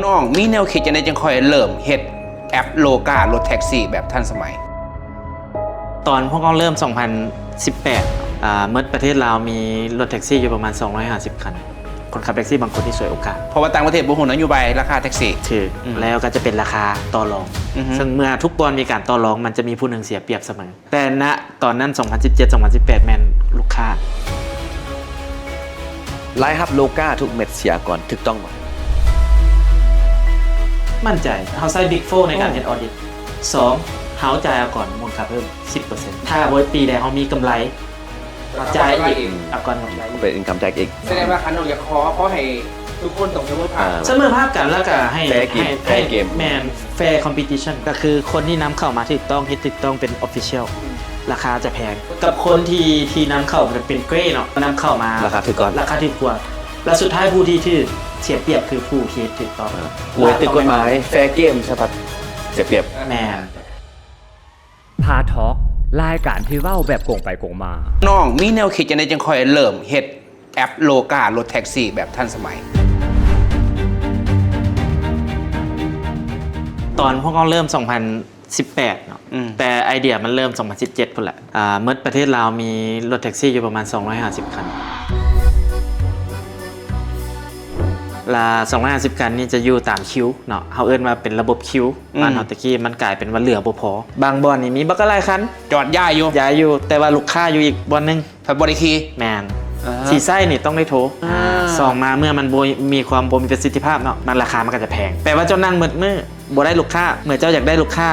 ນ້ອງມີແນວຄິດຈັ່ງໃດຈຶ່ງຄ່ອຍເລີ່ມເຮັດແອັບໂລກາລົດແທັກຊີແບບທັນສະໄໝ? ຕອນພວກເຮົາເລີ່ມສອງພັນສິບແປດ ອ່າ ໝົດປະເທດລາວມີລົດແທັກຊີຢູ່ປະມານສອງຮ້ອຍຫ້າສິບຄັນ. ຄົນຂັບແທັກຊີບາງຄົນທີ່ສວຍໂອກາດ ເພາະວ່າຕ່າງປະເທດບໍ່ຮູ້ນະໂຍບາຍລາຄາແທັກຊີ. ຖືກ ອືມ ແລ້ວກໍຈະເປັນລາຄາຕໍ່ລອງ. ອືຮຶ ເຊິ່ງເມື່ອທຸກບ່ອນມີການຕໍ່ລອງ ມັນຈະມີຜູ້ໜຶ່ງເສຍປຽບສະເໝີ. ແຕ່ນະຕອນນັ້ນ ສອງພັນສິບເຈັດ ສອງພັນສິບແປດ ແມ່ນລູກຄ້າ. ລາຍຮັບໂລກາທຸກເມັດເສຍກ່ອນ ຖືກຕ້ອງບໍ່? ໝັ້ນໃຈ. ເຮົາໃຊ້ Big Four ໃນການເຮັດ audit. ສອງ ເຮົາຈ່າຍອາກອນມູນຄ່າເພີ່ມ ສິບເປີເຊັນ ຖ້າບໍ່ປີໃດເຮົາມີກຳໄລ ເຮົາຈ່າຍອີກ. ອາກອນກຳໄລ ເປັນ income tax ອີກ. ສະແດງວ່າຄັນນ້ອງຢາກຂໍ ຂໍໃຫ້ທຸກຄົນຕ້ອງສະເໝີພາບ ສະເໝີພາບກັນ ແລ້ວກໍໃຫ້ fair game ໃຫ້ ໃຫ້ fair game ແມ່ນ fair competition ກໍຄືຄົນທີ່ນຳເຂົ້າມາຖືກຕ້ອງ ເຮັດຖືກຕ້ອງ ເປັນ official ອືມ ລາຄາຈະແພງ ກັບຄົນທີ່ ທີ່ນຳເຂົ້າເປັນ grey ເນາະ ນຳເຂົ້າມາ ລາຄາຖືກກ່ອນ ລາຄາຖືກກວ່າ ແລ້ວສຸດທ້າຍຜູ້ທີ່ຖືກເສຍປຽບຄືຜູ້ທີ່ເຮັດຖືກຕ້ອງ ເອີ ຜູ້ເຮັດຖືກກົດໝາຍ fair game ສະພັດເສຍປຽບ. ແມ່ນ. ພາທອກ ລາຍການທີ່ເວົ້າແບບກົງໄປກົງມາ. ນ້ອງມີແນວຄິດຈັ່ງໃດຈຶ່ງຄ່ອຍເລີ່ມເຮັດແອັບໂລກາລົດແທັກຊີແບບທັນສະໄໝ? ຕອນພວກເຮົາເລີ່ມສອງພັນສິບແປດເນາະ ອືມ ແຕ່ໄອເດຍມັນເລີ່ມສອງພັນສິບເຈັດພຸ້ນແຫຼະ. ອ່າ ໝົດປະເທດລາວມີລົດແທັກຊີຢູ່ປະມານສອງຮ້ອຍຫ້າສິບຄັນ ລະສອງຮ້ອຍຫ້າສິບຄັນນີ້ຈະຢູ່ຕາມຄິວເນາະ ເຮົາເອີ້ນວ່າເປັນລະບົບຄິວ. ອືມ ບ້ານເຮົາແຕ່ກີ້ມັນກາຍເປັນວ່າເຫຼືອບໍ່ພໍ ບາງບ່ອນນີ້ມີບັກຫຼາຍຄັນ ຈອດຢ້າຍຢູ່ ຍ້າຍຢູ່ ແຕ່ວ່າລູກຄ້າຢູ່ອີກບ່ອນໜຶ່ງ ພັດບໍ່ໄດ້ຂີ່. ແມ່ນ. ອ່າ ຊິໃຊ້ນີ້ຕ້ອງໄດ້ໂທ. ອ່າ ສອງມາເມື່ອມັນບໍ່ມີຄວາມບໍ່ມີປະສິດທິພາບເນາະ ມັນລາຄາມັນກໍຈະແພງ ແປວ່າເຈົ້ານັ່ງໝົດມື້ບໍ່ໄດ້ລູກຄ້າ ເມື່ອເຈົ້າຢາກໄດ້ລູກຄ້າ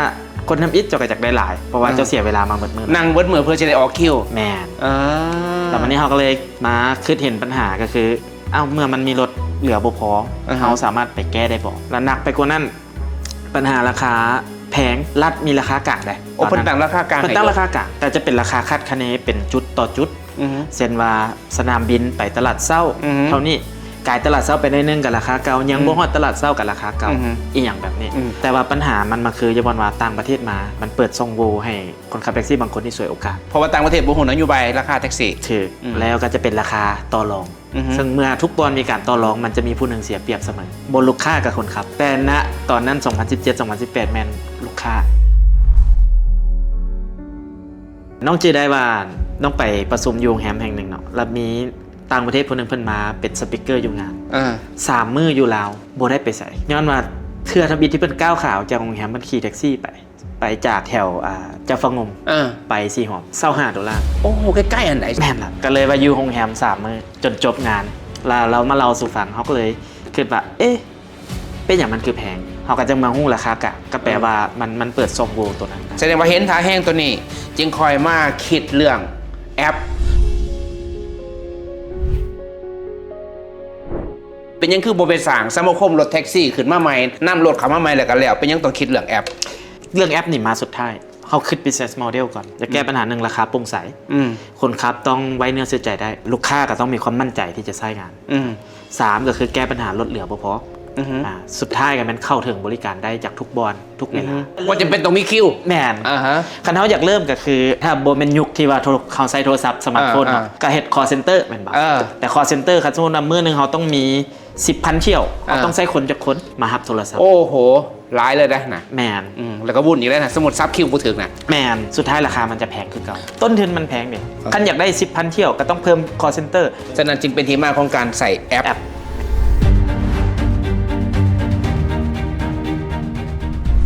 ຄົນທຳອິດ ເຈົ້າກໍຢາກໄດ້ຫຼາຍ ເພາະວ່າ ອືມ ເຈົ້າເສຍເວລາມາໝົດມື້ ນັ່ງໝົດມື້ເພື່ອຊິໄດ້ອອກຄິວ. ແມ່ນ. ອ່າ ແລ້ວບັດນີ້ເຮົາກໍເລີຍມາຄິດເຫັນບັນຫາກໍຄື ອ້າວ ເມື່ອມັນມີລົດເຫຼືອບໍ່ພໍ ອ່າຮະ ເຮົາສາມາດໄປແກ້ໄດ້ບໍ່? ແລ້ວໜັກໄປກວ່ານັ້ນ ບັນຫາລາຄາແພງ ລັດມີລາຄາກາງເດ້. ໂອ້ ເພິ່ນຕັ້ງລາຄາກາງໃຫ້ ເພິ່ນຕັ້ງລາຄາກາງ ແຕ່ຈະເປັນລາຄາຄາດຄະເນເປັນຈຸດຕໍ່ຈຸດ. ອືຮຶ ເຊັ່ນວ່າ ສະໜາມບິນໄປຕະຫຼາດເຊົ້າ ອືຮຶ ເທົ່ານີ້ ກາຍຕະຫຼາດເຊົ້າໄປໜ້ອຍໜຶ່ງກໍລາຄາເກົ່າ ຍັງ ອືມ ບໍ່ຮອດຕະຫຼາດເຊົ້າກໍລາຄາເກົ່າ ອືຮຶ ອີ່ຫຍັງແບບນີ້. ອືມ ແຕ່ວ່າບັນຫາມັນມາຄື ຍ້ອນວ່າຕ່າງປະເທດມາ ມັນເປີດຊ່ອງໂຫວ່ໃຫ້ຄົນຂັບແທັກຊີບາງຄົນທີ່ສວຍໂອກາດ ເພາະວ່າຕ່າງປະເທດບໍ່ຮູ້ນະໂຍບາຍລາຄາແທັກຊີ. ຖືກ ອືມ ແລ້ວກໍຈະເປັນລາຄາຕໍ່ລອງ. ອືຮຶ ເຊິ່ງເມື່ອທຸກບ່ອນມີການຕໍ່ລອງ ມັນຈະມີຜູ້ໜຶ່ງເສຍປຽບສະເໝີ ບໍ່ລູກຄ້າກັບຄົນຂັບ. ແຕ່ນະຕອນນັ້ນ ສອງພັນສິບເຈັດ ສອງພັນສິບແປດ ແມ່ນລູກຄ້າ. ນ້ອງຈື່ໄດ້ວ່ານ້ອງໄປປະຊຸມຢູ່ໂຮງແຮມແຫ່ງໜຶ່ງເນາະ ແລ້ວມີຕ່າງປະເທດຜູ້ໜຶ່ງເພິ່ນມາເປັນສະປີກເກີຢູ່ງານ. ເອີ ສາມມື້ຢູ່ລາວບໍ່ໄດ້ໄປໃສ ຍ້ອນວ່າເທື່ອທຳອິດທີ່ເພິ່ນກ້າວຂາອອກຈາກໂຮງແຮມ ເພິ່ນຂີ່ແທັກຊີໄປ ໄປຈາກແຖວ ອ່າ ເຈົ້າຟ້າງຸ່ມ ເອີ ໄປສີຫອມ ຊາວຫ້າໂດລາ. ໂອ້ໂຫ ໃກ້ໆ ອັນໃດ? ແມ່ນລະ ກໍເລີຍວ່າຢູ່ໂຮງແຮມສາມມື້ຈົນຈົບງານ ແລ້ວລາວມາເລົ່າສູ່ຟັງ ເຮົາກໍເລີຍຄິດວ່າ ເອະ ເປັນຫຍັງມັນຄືແພງ? ເຮົາກໍຈຶ່ງມາຮູ້ລາຄາກາງ ກໍແປວ່າ ອືມ ມັນ ມັນເປີດຊ່ອງໂຫວ່ໂຕນັ້ນ. ສະແດງວ່າເຫັນທ່າແຮງໂຕນີ້ ຈຶ່ງຄ່ອຍມາຄິດເລື່ອງແອັບ. ເປັນຫຍັງຄືບໍ່ໄປສ້າງສະມາຄົມລົດແທັກຊີຂຶ້ນມາໃໝ່ ນຳລົດເຂົ້າມາໃໝ່ແລ້ວກໍແລ້ວ ເປັນຫຍັງຕ້ອງຄິດເລື່ອງແອັບ? ເລື່ອງແອັບນີ້ມາສຸດທ້າຍ ເຮົາຄິດ business model ກ່ອນ ຈະແກ້ ອືມ ບັນຫາ ໜຶ່ງ ລາຄາໂປ່ງໃສ ອືມ ຄົນຂັບຕ້ອງໄວ້ເນື້ອເຊື່ອໃຈໄດ້ ລູກຄ້າກໍຕ້ອງມີຄວາມໝັ້ນໃຈທີ່ຈະໃຊ້ງານ ອືມ ສາມ ກໍຄືແກ້ບັນຫາລົດເຫຼືອບໍ່ພໍ ອືຮຶ ອ່າ ສຸດທ້າຍກໍແມ່ນເຂົ້າເຖິງບໍລິການໄດ້ຈາກທຸກບ່ອນທຸກເວລາ ອືຮຶ ບໍ່ຈຳເປັນຕ້ອງມີຄິວ. ແມ່ນ ອ່າຮະ ຄັນເຮົາຢາກເລີ່ມກໍຄື ຖ້າບໍ່ແມ່ນຍຸກທີ່ວ່າໂທ ເຮົາໃຊ້ໂທລະສັບສະມາດໂຟນເນາະ ອ່າໆ ກໍເຮັດ call center ແມ່ນບໍ່? ເອີ ແຕ່ call center ຄັນສົມມຸດວ່າມື້ໜຶ່ງເຮົາຕ້ອງມີ ສິບພັນຖ້ຽວ ເຮົາ ອ່າ ຕ້ອງໃຊ້ຄົນຈັກຄົນມາຮັບໂທລະສັບ? ໂອ້ໂຫ ຫຼາຍເລີຍນະ. ແມ່ນ. ອືມ ແລ້ວກໍວຸ່ນອີກແລ້ວນະ ສົມມຸດສັບຄິວບໍ່ຖືກນະ. ແມ່ນ. ສຸດທ້າຍລາຄາມັນຈະແພງຄືເກົ່າ ຕົ້ນທຶນມັນແພງເດ້. ອ່າ ຄັນຢາກໄດ້ສິບພັນຖ້ຽວ ກໍຕ້ອງເພີ່ມ call center. ສະນັ້ນຈຶ່ງເປັນທີ່ມາຂອງການໃຊ້ແອັບ. ແອັບ.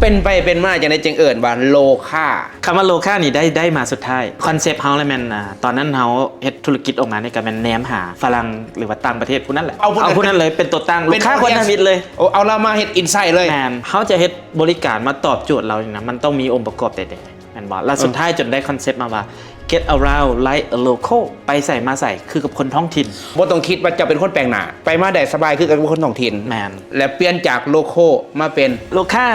ເປັນໄປເປັນມາຈັ່ງໃດຈຶ່ງເອີ້ນວ່າໂລຄາ? ຄຳວ່າໂລຄານີ້ໄດ້ ໄດ້ມາສຸດທ້າຍ ຄອນເຊັບເຮົາລະແມ່ນ ອ່າ ຕອນນັ້ນເຮົາເຮັດທຸລະກິດອອກມານີ້ກໍແມ່ນແນມຫາຝຣັ່ງ ຫຼືວ່າຕ່າງປະເທດຜູ້ນັ້ນແຫຼະ ເອົາຜູ້ນັ້ນ ເອົາຜູ້ນັ້ນເລີຍເປັນຕົວຕັ້ງ ເປັນ ລູກຄ້າຄົນທຳອິດເລີຍ. ໂອ້ ເອົາລາວມາເຮັດ insight ເລີຍ. ແມ່ນ. ເຮົາຈະເຮັດບໍລິການມາຕອບໂຈດລາວນີ້ນະ ມັນຕ້ອງມີອົງປະກອບໃດໆ ແມ່ນບໍ່? ແລ້ວ ອືມ ສຸດທ້າຍຈົນໄດ້ຄອນເຊັບມາວ່າ Get around like a local ໄປໃສມາໃສຄືກັບຄົນທ້ອງຖິ່ນ ບໍ່ຕ້ອງຄິດວ່າເຈົ້າເປັນຄົນແປກໜ້າ ໄປມາໄດ້ສະບາຍຄືກັບຄົນທ້ອງຖິ່ນ. ແມ່ນ. ແລະ ປ່ຽນຈາກໂລໂຄມາເປັນ ໂລຄາ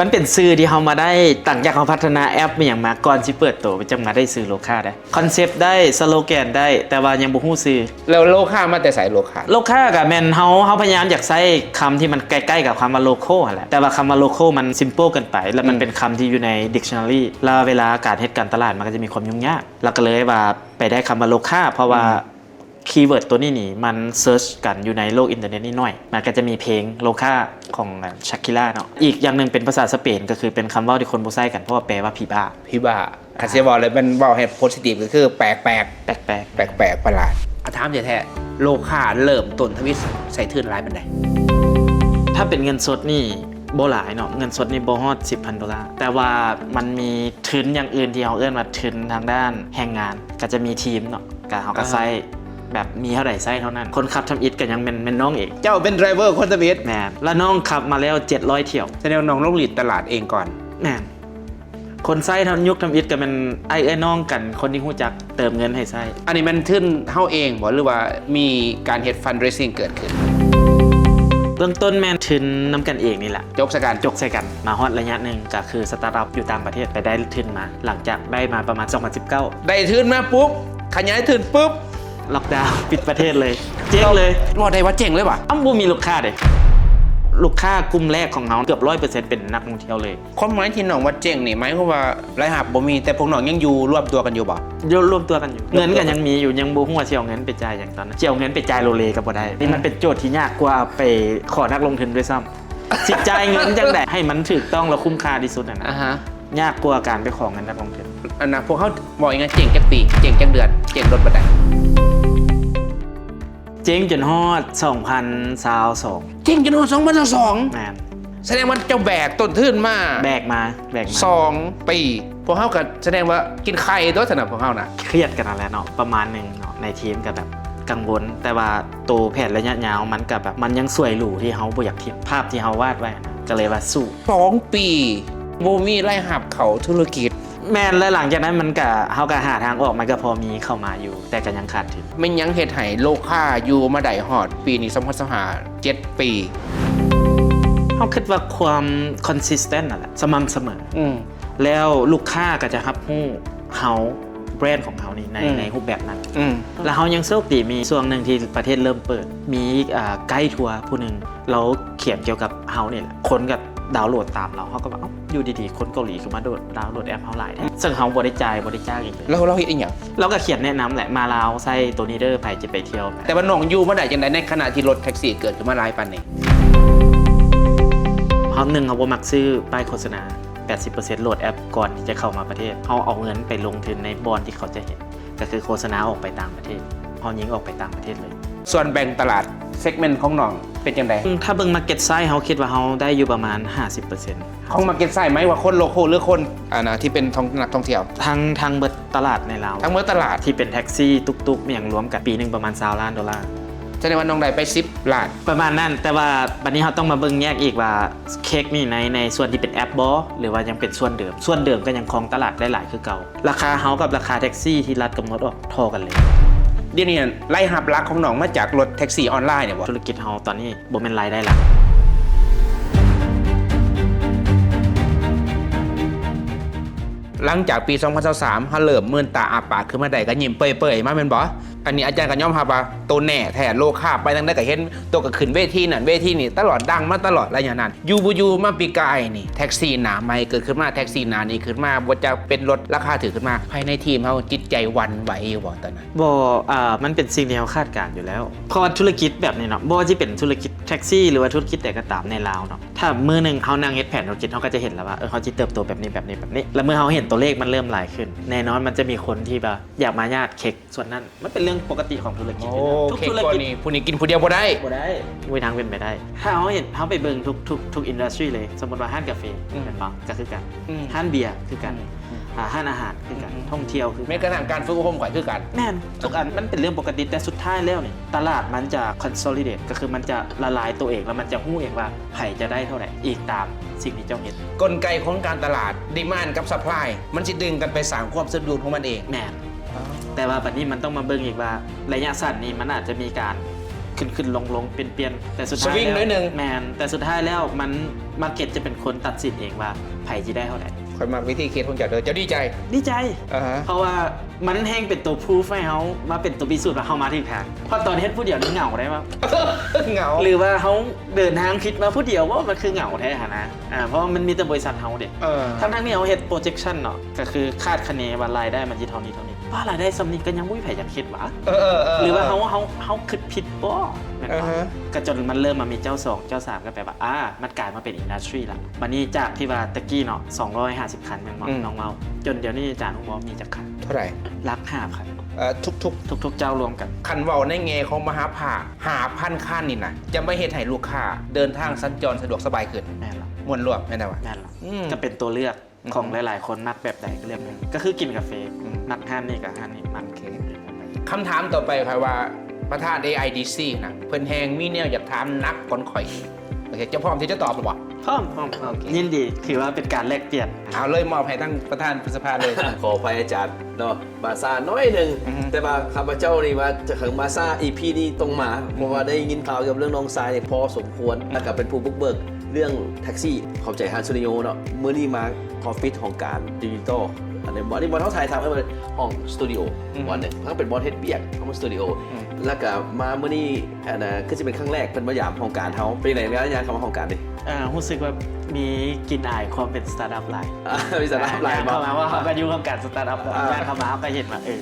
ມັນເປັນຊື່ທີ່ເຮົາມາໄດ້ ຫຼັງຈາກເຮົາພັດທະນາແອັບອີ່ຫຍັງມາ ກ່ອນຊິເປີດໂຕ ຈັ່ງມາໄດ້ຊື່ໂລຄາໄດ໋. ຄອນເຊັບໄດ້ ສະໂລແກນໄດ້ ແຕ່ວ່າຍັງບໍ່ຮູ້ຊື່. ແລ້ວໂລຄາມາແຕ່ໃສ? ໂລຄາ ໂລຄາກໍແມ່ນເຮົາ ເຮົາພະຍາຍາມຢາກໃຊ້ຄຳທີ່ມັນໃກ້ໆກັບຄຳວ່າໂລໂຄຫັ້ນແຫຼະ ແຕ່ວ່າຄຳວ່າໂລໂຄມັນ simple ເກີນໄປ ແລ້ວມັນ ອືມ ເປັນຄຳທີ່ຢູ່ໃນ dictionary ແລ້ວເວລາການເຮັດການຕະຫຼາດມັນກໍຈະມີຄວາມຫຍຸ້ງຍາກ ແລ້ວກໍເລີຍວ່າໄປໄດ້ຄຳວ່າໂລຄາ ເພາະວ່າ ອືມ ຄີເວີດໂຕນີ້ນີ້ ມັນເສີດກັນຢູ່ໃນໂລກອິນເຕີເນັດນີ້ໜ້ອຍ. ມັນກໍຈະມີເພງໂລຄາຂອງ Shakira ເນາະ. ອີກຢ່າງໜຶ່ງເປັນພາສາສະເປນ ກໍຄືເປັນຄຳເວົ້າທີ່ຄົນບໍ່ໃຊ້ກັນ ເພາະວ່າແປວ່າຜີບ້າ. ຜີບ້າ. ຄັນຊິເວົ້າແລ້ວແມ່ນເວົ້າໃຫ້ positive ກໍຄືແປກໆ. ແປກໆ. ແປກໆ ປະຫຼາດ. ອາ ຖາມແທ້ໆ ໂລຄາເລີ່ມຕົ້ນທຳອິດໃຊ້ທຶນຫຼາຍປານໃດ? ຖ້າເປັນເງິນສົດນີ້ບໍ່ຫຼາຍເນາະ, ເງິນສົດນີ້ບໍ່ຮອດສິບພັນໂດລາ, ແຕ່ວ່າມັນມີທຶນຢ່າງອື່ນທີ່ເຮົາເອີ້ນວ່າທຶນທາງດ້ານແຮງງານ, ກໍຈະມີທີມເນາະ, ກໍເຮົາກໍໃຊ້ ອ່າ ແບບມີເທົ່າໃດໃຊ້ເທົ່ານັ້ນ. ຄົນຂັບທຳອິດກໍຍັງແມ່ນ ແມ່ນນ້ອງເອງ. ເຈົ້າເປັນໄດຣເວີຄົນທຳອິດ? ແມ່ນ. ແລ້ວນ້ອງຂັບມາແລ້ວເຈັດຮ້ອຍຖ້ຽວ. ສະແດງວ່ານ້ອງລົງລິດຕະຫຼາດເອງກ່ອນ. ແມ່ນ. ຄົນໃຊ້ທຳ ຍຸກທຳອິດກໍແມ່ນອ້າຍເອື້ອຍນ້ອງກັນ, ຄົນທີ່ຮູ້ຈັກເຕີມເງິນໃຫ້ໃຊ້. ອັນນີ້ແມ່ນທຶນເຮົາເອງບໍ່ ຫຼືວ່າມີການເຮັດ fundraising ເກີດຂຶ້ນ? ເບື້ອງຕົ້ນແມ່ນທຶນນຳກັນເອງນີ້ແຫຼະ. ຈົກໃສ່ກັນ? ຈົກໃສ່ກັນ. ມາຮອດໄລຍະໜຶ່ງກໍຄື startup ຢູ່ຕ່າງປະເທດ ໄປໄດ້ທຶນມາ ຫຼັງຈາກໄດ້ມາປະມານສອງພັນສິບເກົ້າ. ໄດ້ທຶນມາປຸບ ຂະຫຍາຍທຶນປຶບ lockdown ປິດປະເທດເລີຍ. ເຈັງເລີຍ. ເວົ້າໄດ້ວ່າເຈັງເລີຍຫວາ? ເອົ້າ ບໍ່ມີລູກຄ້າເດ້. ລູກຄ້າກຸ່ມແລກຂອງເຮົາເກືອບຮ້ອຍເປີເຊັນເປັນນັກທ່ອງທ່ຽວເລີຍ. ຄວາມໝາຍທີ່ນ້ອງວ່າເຈັງນີ້ ໝາຍຄວາມວ່າລາຍຮັບບໍ່ມີ ແຕ່ພວກນ້ອງຍັງຢູ່ລວມຕົວກັນຢູ່ບໍ່? ຢູ່ ລວມຕົວກັນຢູ່. ເງິນກໍຍັງມີຢູ່, ຍັງບໍ່ຮູ້ວ່າຊິເອົາເງິນໄປຈ່າຍຫຍັງຕອນນັ້ນ. ຊິເອົາເງິນໄປຈ່າຍໂລເລກໍບໍ່ໄດ້. ນີ້ມັນເປັນໂຈດທີ່ຍາກກວ່າໄປຂໍນັກລົງທຶນດ້ວຍຊ້ຳ. ຊິຈ່າຍເງິນຈັ່ງໃດໃຫ້ມັນຖືກຕ້ອງ ແລະ ຄຸ້ມຄ່າທີ່ສຸດຫັ້ນນະ. ອ່າຮະ. ຍາກກວ່າການໄປຂໍເງິນນັກລົງທຶນ. ອັນນະ ພວກເຮົາເວົ້າງ່າຍໆ ເຈັງຈັກປີ? ເຈັງຈັກເດືອນ? ເຈັງດົນປານໃດ? ເຈັງຈົນຮອດສອງພັນຊາວສອງ. ເຈັງຈົນຮອດສອງພັນຊາວສອງ? ແມ່ນ. ສະແດງວ່າເຈົ້າແບກຕົ້ນທຶນມາ ແບກມາ ແບກມາສອງປີ. ພວກເຮົາກໍສະແດງວ່າກິນໄຂ່ຕົວະຊັ້ນນະ ພວກເຮົານະ. ຄຽດກັນຫັ້ນແຫຼະເນາະ ປະມານໜຶ່ງເນາະ, ໃນທີມກໍແບບກັງວົນ, ແຕ່ວ່າໂຕແຜນໄລຍະຍາວມັນກໍແບບ ມັນຍັງສວຍຫຼູທີ່ເຮົາບໍ່ຢາກຖິ້ມ, ພາບທີ່ເຮົາວາດໄວ້ຫັ້ນນະ, ກໍເລີຍວ່າສູ້. ສອງປີ ບໍ່ມີລາຍຮັບເຂົ້າທຸລະກິດ. ແມ່ນ, ແລະ ຫຼັງຈາກນັ້ນມັນກະ ເຮົາກະຫາທາງອອກ, ມັນກະພໍມີເຂົ້າມາຢູ່, ແຕ່ກະຍັງຂາດທຶນ. ແມ່ນຫຍັງເຮັດໃຫ້ໂລຄາຢູ່ມາໄດ້ຮອດປີນີ້ ສອງພັນຊາວຫ້າ ເຈັດປີ? ເຮົາຄິດວ່າຄວາມ consistent ນັ້ນແຫຼະ, ສະໝ່ຳສະເໝີ. ອືມ. ແລ້ວລູກຄ້າກະຈະຮັບຮູ້ເຮົາ, ແບຣນຂອງເຮົານີ້ ໃນ ອືມ ໃນຮູບແບບນັ້ນ. ອືມ. ແລ້ວເຮົາຍັງໂຊກດີ, ມີຊ່ວງໜຶ່ງທີ່ປະເທດເລີ່ມເປີດ, ມີ ອ່າ ໄກທົວຜູ້ໜຶ່ງ ລາວຂຽນກ່ຽວກັບເຮົານີ້ແຫຼະ, ຄົນກໍດາວໂຫຼດຕາມລາວ, ເຮົາກໍວ່າ ເອົ້າ ຢູ່ດີໆ ຄົນເກົາຫຼີຄືມາໂດດ ດາວໂຫຼດແອັບເຮົາຫຼາຍແທ້. ເຊິ່ງເຮົາບໍ່ໄດ້ຈ່າຍ ບໍ່ໄດ້ຈ້າງອີ່ຫຍັງ. ແລ້ວລາວເຮັດອີ່ຫຍັງ? ລາວກໍຂຽນແນະນຳແຫຼະ, ມາລາວໃຊ້ໂຕນີ້ເດີ, ໃຜຈະໄປທ່ຽວ. ແຕ່ວ່ານ້ອງຢູ່ມາໄດ້ຈັ່ງໃດ ໃນຂະນະທີ່ລົດແທັກຊີເກີດຂຶ້ນມາຫຼາຍປານນີ້? ເຮົາ ໜຶ່ງ ເຮົາບໍ່ມັກຊື້ປ້າຍໂຄສະນາ ແປດສິບເປີເຊັນໂຫຼດແອັບກ່ອນທີ່ຈະເຂົ້າມາປະເທດ. ເຮົາເອົາເງິນໄປລົງທຶນໃນບ່ອນທີ່ເຂົາຈະເຫັນ, ກໍຄືໂຄສະນາອອກໄປຕ່າງປະເທດ. ເຮົາຍິງອອກໄປຕ່າງປະເທດເລີຍ. ສ່ວນແບ່ງຕະຫຼາດ segment ຂອງນ້ອງເປັນຈັ່ງໃດ? ຖ້າເບິ່ງ market size ເຮົາຄິດວ່າເຮົາໄດ້ຢູ່ປະມານຫ້າສິບເປີເຊັນ. ຂອງ market size ໝາຍວ່າຄົນ local ຫຼືຄົນ ອັນນະ ທີ່ເປັນທ່ອງ ນັກທ່ອງທ່ຽວ? ທັງ ທັງເບິດຕະຫຼາດໃນລາວ. ທັງເບິດຕະຫຼາດ? ທີ່ເປັນແທັກຊີ ຕຸກຕຸກ ອີ່ຫຍັງລວມກັນ ປີໜຶ່ງປະມານຊາວລ້ານໂດລາ. ສະແດງວ່ານ້ອງໄດ້ໄປສິບລ້ານ. ປະມານນັ້ນ, ແຕ່ວ່າບັດນີ້ເຮົາຕ້ອງມາເບິ່ງແຍກອີກວ່າ ເຄັກນີ້ໃນ ໃນສ່ວນທີ່ເປັນແອັບບໍ ຫຼືວ່າຍັງເປັນສ່ວນເດີມ? ສ່ວນເດີມກໍຍັງຄອງຕະຫຼາດໄດ້ຫຼາຍຄືເກົ່າ. ລາຄາເຮົາກັບລາຄາແທັກຊີທີ່ລັດກຳນົດອອກທໍ່ກັນເລີຍ. ດຽວນີ້ລາຍຮັບຫຼັກຂອງນ້ອງມາຈາກລົດແທັກຊີອອນລາຍນີ້ບໍ? ທຸລະກິດເຮົາຕອນນີ້ບໍ່ແມ່ນລາຍໄດ້ຫຼັກ. ຫຼັງຈາກປີສອງພັນຊາວສາມ ເຮົາເລີ່ມມືນຕາອ້າປາກຂຶ້ນມາໄດ້ ກໍຍິ້ມເປີຍໆມາແມ່ນບໍ່? ອັນນີ້ອາຈານກໍຍອມຮັບວ່າໂຕແນ່ແທ້, ໂລຄາໄປທາງໃດກໍເຫັນ, ໂຕກໍຂຶ້ນເວທີນັ້ນເວທີນີ້ຕະຫຼອດ, ດັງມາຕະຫຼອດໄລຍະນັ້ນ. ຢູ່ບໍ່ຢູ່ມາປີກາຍນີ້ ແທັກຊີໜ້າໃໝ່ເກີດຂຶ້ນມາ, ແທັກຊີໜ້ານີ້ຂຶ້ນມາ, ບໍ່ຈັກເປັນລົດລາຄາຖືກຂຶ້ນມາ. ພາຍໃນທີມເຮົາຈິດໃຈຫວັ່ນໄຫວຢູ່ບໍ່ຕອນນັ້ນ? ບໍ່, ເອີ, ມັນເປັນສິ່ງທີ່ເຮົາຄາດການຢູ່ແລ້ວ, ເພາະວ່າທຸລະກິດແບບນີ້ເນາະ, ບໍ່ວ່າຊິເປັນທຸລະກິດແທັກຊີ ຫຼືວ່າທຸລະກິດໃດກໍຕາມໃນລາວເນາະ, ຖ້າມື້ໜຶ່ງເຮົານັ່ງເຮັດແຜນທຸລະກິດ, ເຮົາກໍຈະເຫັນແລ້ວວ່າ, ເອີ, ເຮົາຊິເຕີບໂຕແບບນີ້, ແບບນີ້, ແບບນີ້. ແລ້ວເມື່ອເຮົາເຫັນຕົວເລກມັນເລີ່ມຫຼາຍຂຶ້ນ, ແນ່ນອນມັນຈະມີຄົນທີ່ແບບຢາກມາຍາດເຄັກ ສ່ວນນັ້ນມັນເປັນເລື່ອງປົກກະຕິຂອງທຸລະກິດ. ໂອ້ ທຸກທຸລະກິດນີ້ ຜູ້ນີ້ກິນຜູ້ດຽວບໍ່ໄດ້. ບໍ່ໄດ້. ບໍ່ມີທາງເປັນໄປໄດ້. ຖ້າເຮົາເຫັນ, ເຮົາໄປເບິ່ງທຸກ, ທຸກ, ທຸກ industry ເລີຍ, ສົມມຸດວ່າຮ້ານກາເຟ ອືມ ແມ່ນບໍ່? ກໍຄືກັນ. ອືມ. ຮ້ານເບຍຄືກັນ. ອືມ. ອ່າ, ຮ້ານອາຫານຄືກັນ. ອືມ. ທ່ອງທ່ຽວຄືກັນ. ແມ້ກະທັ້ງການຝຶກອົບຮົມກໍຄືກັນ. ແມ່ນ. ທຸກອັນມັນເປັນເລື່ອງປົກກະຕິ, ແຕ່ສຸດທ້າຍແລ້ວນີ້ ຕະຫຼາດມັນຈະ consolidate ກໍຄືມັນຈະລະລາຍໂຕເອງ ແລ້ວມັນຈະຮູ້ເອງວ່າໃຜຈະໄດ້ເທົ່າໃດ ອີງຕາມສິ່ງທີ່ເຈົ້າເຮັດ. ກົນໄກຂອງການຕະຫຼາດ demand ກັບ supply ມັນຊິດຶງກັນໄປສ້າງຄວາມສົມດຸນຂອງມັນເອງ. ແມ່ນ. ອໍ ແຕ່ວ່າບັດນີ້ມັນຕ້ອງມາເບິ່ງອີກວ່າ ໄລຍະສັ້ນນີ້ມັນອາດຈະມີການຂຶ້ນໆລົງໆປ່ຽນໆ ແຕ່ສຸດທ້າຍແລ້ວ ສະວິງໜ້ອຍໜຶ່ງ. ແມ່ນ. ແຕ່ສຸດທ້າຍແລ້ວມັນ market ຈະເປັນຄົນຕັດສິນເອງວ່າໃຜຊິໄດ້ເທົ່າໃດ. ຂ້ອຍມັກວິທີຄິດຂອງເຈົ້າເດີ. ເຈົ້າດີໃຈ? ດີໃຈ. ອ່າຮະ. ເພາະວ່າ ມັນແຮ່ງເປັນຕົວ proof ໃຫ້ເຮົາມາເປັນຕົວພິສູດວ່າເຮົາມາຖືກທາງ. ເພາະຕອນເຮັດຜູ້ດຽວນີ້ເຫງົາໄດ໋ວ່າ ເຫງົາ ຫຼືວ່າເຮົາເດີນທາງຜິດມາຜູ້ດຽວ ວ່າມັນຄືເຫງົາແທ້ຫັ້ນນະ. ອ່າ ເພາະວ່າມັນມີແຕ່ບໍລິສັດເຮົາເດ້. ເອີ ທັງໆທີ່ເຮົາເຮັດ projection ເນາະ ກໍຄືຄາດຄະເນວ່າລາຍໄດ້ມັນຊິເທົ່ານີ້ເທົ່ານີ້. ວ່າລາຍໄດ້ສ່ຳນີ້ກໍຍັງບໍ່ມີໃຜຢາກເຮັດຫວາ ເອີໆໆໆ ຫຼືວ່າເຮົາ ເຮົາ ເຮົາຄິດຜິດບໍ່ ແມ່ນບໍ່? ອ່າຮະ ກໍຈົນມັນເລີ່ມມາມີເຈົ້າສອງ ເຈົ້າສາມ ກໍແປວ່າ ອ່າ ມັນກາຍມາເປັນ industry ລະ. ບາດນີ້ຈາກທີ່ວ່າແຕ່ກີ້ເນາະ ສອງຮ້ອຍຫ້າສິບຄັນແມ່ນບໍ່ ອືມ ນ້ອງເວົ້າ ຈົນດຽວນີ້ອາຈານຮູ້ບໍ່ມີຈັກຄັນ? ເທົ່າໃດ? ຫຼັກຫ້າພັນ. ເອີ ທຸກໆ ທຸກໆເຈົ້າລວມກັນ. ຄັນເວົ້າໃນແງ່ຂອງມະຫາພາກ ຫ້າພັນຄັນນີ້ນະ ຈະມາເຮັດໃຫ້ລູກຄ້າເດີນທາງສັນຈອນສະດວກສະບາຍຂຶ້ນ. ແມ່ນລະ. ມ່ວນລວມ ແມ່ນແລ້ວຫວາ? ແມ່ນລະ. ອືມ ກໍເປັນຕົວເລືອກ ຂອງ ອືມ ຫຼາຍໆຄົນມັກແບບໃດກໍເລືອກແບບນັ້ນ ກໍຄືກິນກາເຟ ອືມ ມັກຮ້ານນີ້ກໍຮ້ານນີ້ມັກ. ໂອເຄ ຄຳຖາມຕໍ່ໄປຂ້ອຍວ່າ ປະທານ ເອໄອດີຊີ ນະ ເພິ່ນແຮ່ງມີແນວຢາກຖາມໜັກກວ່າຂ້ອຍ. ໂອເຄ ເຈົ້າພ້ອມທີ່ຈະຕອບຫຼືບໍ່? ພ້ອມ ພ້ອມ ພ້ອມ. ໂອເຄ ຍິນດີ ຖືວ່າເປັນການແລກປ່ຽນ. ເອົາເລີຍ ມອບໃຫ້ທາງປະທານພະສະພາເລີຍ. ຂໍອະໄພອາຈານເນາະ ມາຊ້າໜ້ອຍໜຶ່ງ ອືຮຶ ແຕ່ວ່າຂ້າພະເຈົ້ານີ້ວ່າຈະເຖິງມາຊ້າ ອີພີນີ້ຕ້ອງມາ ອືຮຶ ເພາະວ່າໄດ້ຍິນຂ່າວກ່ຽວກັບເລື່ອງນ້ອງຊາຍນີ້ພໍສົມຄວນ ແລ້ວກໍເປັນຜູ້ບຸກເບີກເລື່ອງແທັກຊີ. ຂອບໃຈຮ້ານສະຕູດິໂອເນາະ ມື້ນີ້ມາ ອອຟຟິດຂອງການດິຈິຕອນ ອັນນີ້ ອັນນີ້ບ່ອນເຮົາຖ່າຍທຳໃຫ້ເບິ່ງ ຫ້ອງສະຕູດິໂອ ອືມ ບ່ອນໜຶ່ງ ເພິ່ນເປັນບ່ອນເຮັດວຽກຂອງສະຕູດິໂອ ອືມ ແລ້ວກະມາມື້ນີ້ ອັນນ່າ ຄືຊິເປັນຄັ້ງແລກເພິ່ນມາຢາມຫ້ອງການເຮົາ. ເປັນຈັ່ງໃດ ເວລາຍ່າງເຂົ້າມາຫ້ອງການນີ້? ອ່າ ຮູ້ສຶກວ່າມີກິ່ນອາຍຄວາມເປັນສະຕາດອັບຫຼາຍ. ອ່າ ມີສະຕາດອັບຫຼາຍ ອ່າ ບໍ່? ຍ່າງເຂົ້າມາວ່າເຮົາກໍຢູ່ຫ້ອງການສະຕາດອັບ ອ່າ ຍ່າງເຂົ້າມາເຮົາກໍເຫັນວ່າ ເອີ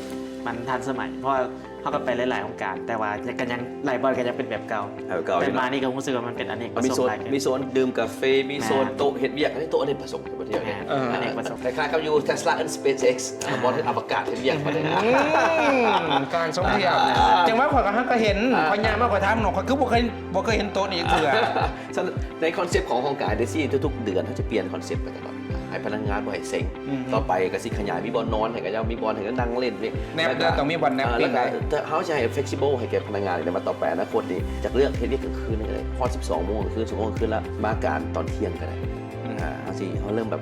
ມັນທັນສະໄໝ ເພາະວ່າ ເຮົາກໍໄປຫຼາຍໆອົງການ ແຕ່ວ່າກໍຍັງ ຫຼາຍບ່ອນກໍຍັງເປັນແບບເກົ່າ ແບບເກົ່າ. ແຕ່ມານີ້ກໍຮູ້ສຶກວ່າມັນເປັນອະເນກປະສົງຫຼາຍຂຶ້ນ ມີໂຊນດື່ມກາເຟ ມີໂຊນໂຕະເຮັດວຽກ ອັນນີ້ໂຕະອະເນກປະສົງ ປະເທດນີ້ ເອີ ອະເນກປະສົງ ຄ້າຍໆກັບຢູ່ເທສລາ ເອີ ສະເປດເອັກ ບ່ອນເຮັດອະວະກາດ ເຮັດວຽກ ອືມ ການທ່ອງທ່ຽວ. ຈັ່ງວ່າຂ້ອຍກໍຫາກໍເຫັນ ຂ້ອຍຍ່າງມາ ຂ້ອຍຖາມນ້ອງ ຂ້ອຍຄືບໍ່ເຄີຍ ບໍ່ເຄີຍເຫັນໂຕະນີ້ເທື່ອ. ໃນຄອນເຊັບຂອງຫ້ອງການເດຊີ ທຸກໆເດືອນເຮົາຈະປ່ຽນຄອນເຊັບໄປຕະຫຼອດ ໃຫ້ພະນັກງານບໍ່ໃຫ້ເຊັງ. ອືມ ຕໍ່ໄປກໍຊິຂະຫຍາຍ ມີບ່ອນນອນໃຫ້ເຂົາເຈົ້າ ມີບ່ອນໃຫ້ນັ່ງຫຼິ້ນ ແນບ ແລ້ວກໍຕ້ອງມີບ່ອນແນບ ແລ້ວກໍເຮົາຈະໃຫ້ເຟລັກຊິເບິ້ນໃຫ້ແກ່ພະນັກງານ ໃນວັນຕໍ່ໄປອະນາຄົດນີ້ ຈາກເລືອກເຮັດວຽກກາງຄືນກໍໄດ້ ຮອດສິບສອງໂມງກາງຄືນ ສິບໂມງກາງຄືນ ແລ້ວມາການຕອນທ່ຽງກໍໄດ້. ອືມ ອ່າ ເຮົາຊິ ເຮົາເລີ່ມແບບ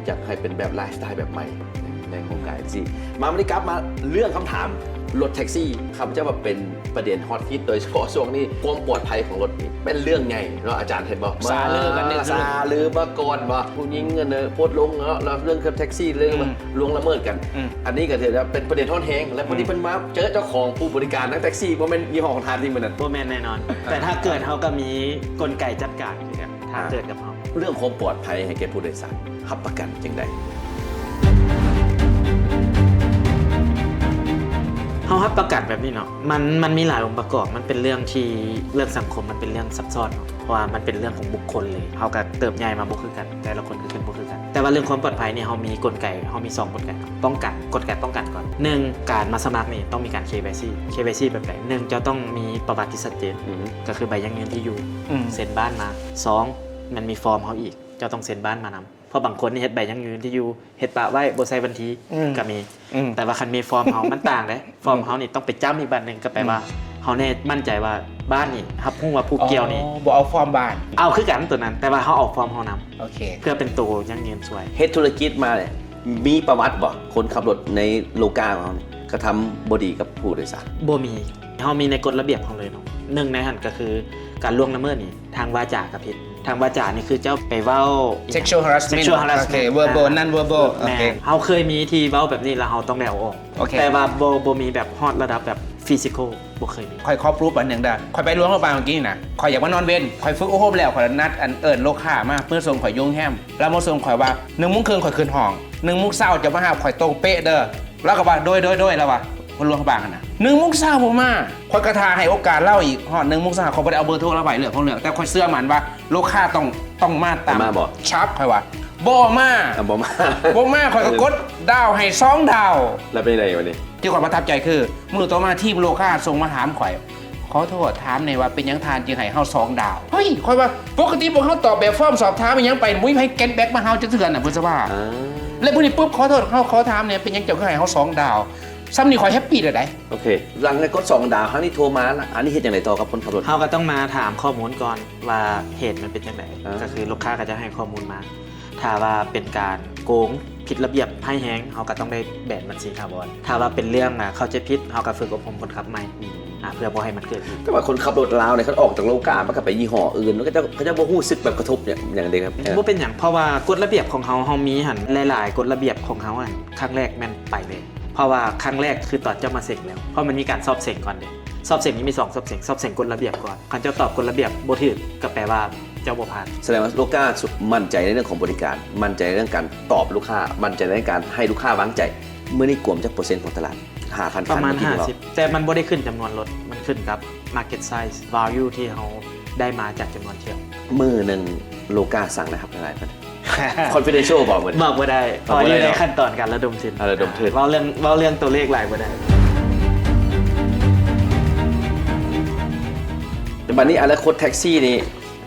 ຢາກໃຫ້ເປັນແບບໄລຟ໌ສະໄຕແບບໃໝ່ໃນໂຄງການຊີ້. ມາ ມານີ້ກັບມາເລື່ອງຄຳຖາມລົດແທັກຊີ ຂ້າພະເຈົ້າວ່າເປັນປະເດັນຮອດຮິດ ໂດຍສະເພາະຊ່ວງນີ້ ຄວາມປອດໄພຂອງລົດນີ້ເປັນເລື່ອງໃຫຍ່ເນາະ ອາຈານເຫັນບໍ່? ຊາເລີກັນ ມາ ຊາເລີມາກ່ອນວ່າ ຜູ້ຍິງອັນນ່າໂພສລົງເນາະ ແລ້ວເລື່ອງກັບແທັກຊີ ເລື່ອງ ອືມ ລ່ວງລະເມີດກັນ. ອືມ ອັນນີ້ກໍຖືວ່າເປັນປະເດັນຮ້ອນແຮງ ແລະ ມື້ນີ້ ອືມ ເພິ່ນມາເຈີເຈົ້າຂອງຜູ້ບໍລິການທັງແທັກຊີ ບໍ່ແມ່ນຍີ່ຫໍ້ຂອງທ່ານຕິມື້ນັ້ນ? ບໍ່ແມ່ນແນ່ນອນ ແຕ່ຖ້າເກີດເຮົາກໍມີກົນໄກຈັດການຄືກັນ ຖ້າເກີດກັບເຮົາ. ເລື່ອງຄວາມປອດໄພໃຫ້ແກ່ຜູ້ໂດຍສານ ຮັບປະກັນຈັ່ງໃດ? ເຮົາຮັບປະກັນແບບນີ້ເນາະ ມັນ ມັນມີຫຼາຍອົງປະກອບ ມັນເປັນເລື່ອງທີ່ ເລື່ອງສັງຄົມມັນເປັນເລື່ອງຊັບຊ້ອນເນາະ ເພາະວ່າມັນເປັນເລື່ອງຂອງບຸກຄົນເລີຍ ເຮົາກໍເຕີບໃຫຍ່ມາບໍ່ຄືກັນ ແຕ່ລະຄົນກໍເປັນບໍ່ຄືກັນ. ແຕ່ວ່າເລື່ອງຄວາມປອດໄພນີ້ ເຮົາມີກົນໄກ ເຮົາມີສອງກົນໄກປ້ອງກັນ. ກົນໄກປ້ອງກັນກ່ອນ ໜຶ່ງ ການມາສະໝັກນີ້ຕ້ອງມີການ ເຄວາຍຊີ ເຄວາຍຊີແບບໃດ? ໜຶ່ງ ເຈົ້າຕ້ອງມີປະຫວັດທີ່ຊັດເຈນ ອືມ ກໍຄືໃບຢັ້ງຢືນທີ່ຢູ່ ອືມ ເຊັນບ້ານມາ. ສອງ ມັນມີຟອມເຮົາອີກ ເຈົ້າຕ້ອງເຊັນບ້ານມານຳ ເພາະບາງຄົນນີ້ເຮັດໃບຢັ້ງຢືນທີ່ຢູ່ ເຮັດປະໄວ້ບໍ່ໃສ່ວັນທີ ອືມ ກໍມີ ອືມ ແຕ່ວ່າຄັນມີຟອມເຮົາມັນຕ່າງເດ້ ຟອມເຮົານີ້ຕ້ອງໄປຈ້ຳອີກບາດໜຶ່ງ ກໍແປວ່າ ອືມ ເຮົາແນ່ໝັ້ນໃຈວ່າບ້ານນີ້ຮັບຮູ້ວ່າຜູ້ກ່ຽວນີ້ ອໍ ບໍ່ເອົາຟອມບ້ານ ເອົາຄືກັນໂຕນັ້ນ ແຕ່ວ່າເຮົາເອົາຟອມເຮົານຳ. ໂອເຄ ເພື່ອເປັນໂຕຢັ້ງຢືນຊ່ວຍ. ເຮັດທຸລະກິດມາເລີຍ ມີປະຫວັດບໍ່? ຄົນຂັບລົດໃນໂລກາຂອງເຮົານີ້ ກະທຳບໍ່ດີກັບຜູ້ໂດຍສານ? ບໍ່ມີ ເຮົາມີໃນກົດລະບຽບຂອງເຮົາເລີຍເນາະ. ໜຶ່ງໃນຫັ້ນກໍຄືການລ່ວງລະເມີດນີ້ ທາງວາຈາກໍຜິດ. ທາງວາຈານີ້ຄືເຈົ້າໄປເວົ້າ sexual harassment sexual harassment ໂອເຄ verbal ອ່າ non verbal ແມ່ນ ໂອເຄ ເຮົາເຄີຍມີທີ່ເວົ້າແບບນີ້ ແລ້ວເຮົາຕ້ອງໄດ້ເອົາອອກ. ໂອເຄ ແຕ່ວ່າບໍ່ ບໍ່ມີແບບຮອດລະດັບແບບ physical ບໍ່ເຄີຍມີ. ຂ້ອຍຂໍ proof ອັນໜຶ່ງເດີ້ ຂ້ອຍໄປຫຼວງພະບາງເມື່ອກີ້ນະ ຂ້ອຍຢາກມານອນເວັນ ຂ້ອຍຝຶກອົບຮົມແລ້ວ ຂ້ອຍນັດອັນເອີ້ນລູກຄ້າມາ ເມືອສົ່ງຂ້ອຍຢູ່ໂຮງແຮມ ລາວມາສົ່ງຂ້ອຍວ່າ ໜຶ່ງໂມງເຄິ່ງຂ້ອຍຂຶ້ນຫ້ອງ ໜຶ່ງໂມງເຊົ້າເຈົ້າມາຮັບຂ້ອຍຕົງເປະເດີ້. ລາວກໍວ່າ ໂດຍ ໂດຍ ໂດຍ ລາວວ່າ ຄົນຫຼວງພະບາງຫັ້ນນະ ໜຶ່ງໂມງເຊົ້າບໍ່ມາ ຂ້ອຍກໍຖ້າໃຫ້ໂອກາດລາວອີກ ຮອດໜຶ່ງໂມງເຊົ້າ ຂ້ອຍບໍ່ໄດ້ເອົາເບີໂທລາວໄວ້ ເລື່ອງຂອງເລື່ອງ ແຕ່ຂ້ອຍເຊື່ອໝັ້ນວ່າລູກຄ້າຕ້ອງ ຕ້ອງມາຕາມ ມາບໍ່ sharp ຂ້ອຍວ່າ ບໍ່ມາ ອ່າ ບໍ່ມາ ບໍ່ມາ ຂ້ອຍກໍກົດ ເອີ ດາວໃຫ້ສອງດາວ. ແລ້ວເປັນຈັ່ງໃດບາດນີ້? ທີ່ຂ້ອຍປະທັບໃຈຄື ມື້ຕໍ່ມາທີມລູກຄ້າສົ່ງມາຖາມຂ້ອຍ ຂໍໂທດ ຖາມແດ່ວ່າເປັນຫຍັງທ່ານຈຶ່ງໃຫ້ເຮົາສອງດາວ? ເຮີ້ຍ ຂ້ອຍວ່າປົກກະຕິພວກເຮົາຕອບແບບຟອມສອບຖາມອີ່ຫຍັງໄປ ບໍ່ມີໃຜ get back ມາຫາເຮົາຈັກເທື່ອນະ ເພິ່ນສະວ່າ ອ່າ ແລ້ວມື້ນີ້ປຶບ ຂໍໂທດ ເຮົາຂໍຖາມແດ່ ເປັນຫຍັງເຈົ້າຄືໃຫ້ເຮົາສອງດາວ? ສ່ຳນີ້ຂ້ອຍແຮບປີ້ແລ້ວໃດ໋. ໂອເຄ ຫຼັງຈາກກົດສອງດາວ ຄາວນີ້ໂທມາລະ ອັນນີ້ເຮັດຈັ່ງໃດຕໍ່ກັບຄົນຂັບລົດ? ເຮົາກໍຕ້ອງມາຖາມຂໍ້ມູນກ່ອນວ່າເຫດມັນເປັນຈັ່ງໃດ ອ່າ ກໍຄືລູກຄ້າກໍຈະໃຫ້ຂໍ້ມູນມາ ຖ້າວ່າເປັນການໂກງ ຜິດລະບຽບຮ້າຍແຮງ ເຮົາກໍຕ້ອງໄດ້ແບນບັນຊີຖາວອນ. ຖ້າວ່າເປັນເລື່ອງ ອ່າ ເຂົ້າໃຈຜິດ ເຮົາກໍຝຶກອົບຮົມຄົນຂັບໃໝ່ ອືມ ອ່າ ເພື່ອບໍ່ໃຫ້ມັນເກີດອີກ. ແຕ່ວ່າຄົນຂັບລົດລາວນີ້ ຄັນອອກຈາກໂລກາ ມັນກໍໄປຍີ່ຫໍ້ອື່ນ ມັນກໍຈະ ເຂົາເຈົ້າບໍ່ຮູ້ສຶກແບບກະທົບຫຍັງເດ ເອີ ບໍ່ເປັນຫຍັງ ເພາະວ່າກົດລະບຽບຂອງເຮົາ ເຮົາມີຫັ້ນ ຫຼາຍໆກົດລະບຽບຂອງເຮົາຫັ້ນ ຄັ້ງແລກແມ່ນໄປເລີຍ ເພາະວ່າຄັ້ງແລກຄືຕອນເຈົ້າມາເສັງແລ້ວ ເພາະມັນມີການສອບເສັງກ່ອນເດ. ສອບເສັງນີ້ມີສອງສອບເສັງ ສອບເສັງກົດລະບຽບກ່ອນ ຄັນເຈົ້າຕອບກົດລະບຽບບໍ່ຖືກ ກໍແປວ່າເຈົ້າບໍ່ຜ່ານ. ສະແດງວ່າລູກຄ້າໝັ້ນໃຈໃນເລື່ອງຂອງບໍລິການ ໝັ້ນໃຈໃນເລື່ອງການຕອບລູກຄ້າ ໝັ້ນໃຈໃນການໃຫ້ລູກຄ້າວາງໃຈ ມື້ນີ້ກວມຈັກເປີເຊັນຂອງຕະຫຼາດ? ຫ້າພັນຄັນ ປະມານຫ້າສິບ ແຕ່ມັນບໍ່ໄດ້ຂຶ້ນຈຳນວນລົດ ມັນຂຶ້ນກັບ market size value ທີ່ເຮົາໄດ້ມາຈາກຈຳນວນທ່ຽວ. ມື້ໜຶ່ງໂລກາສັ່ງໄດ້ຮັບເທົ່າໃດ? Confidential ບໍ່? ບອກບໍ່ໄດ້ ເພາະຢູ່ໃນຂັ້ນຕອນການລະດົມທຶນ. ເອົາ ລະດົມທຶນ. ເວົ້າເລື່ອງ ເວົ້າເລື່ອງຕົວເລກຫຼາຍບໍ່ໄດ້. ບັດນີ້ອະນາຄົດແທັກຊີນີ້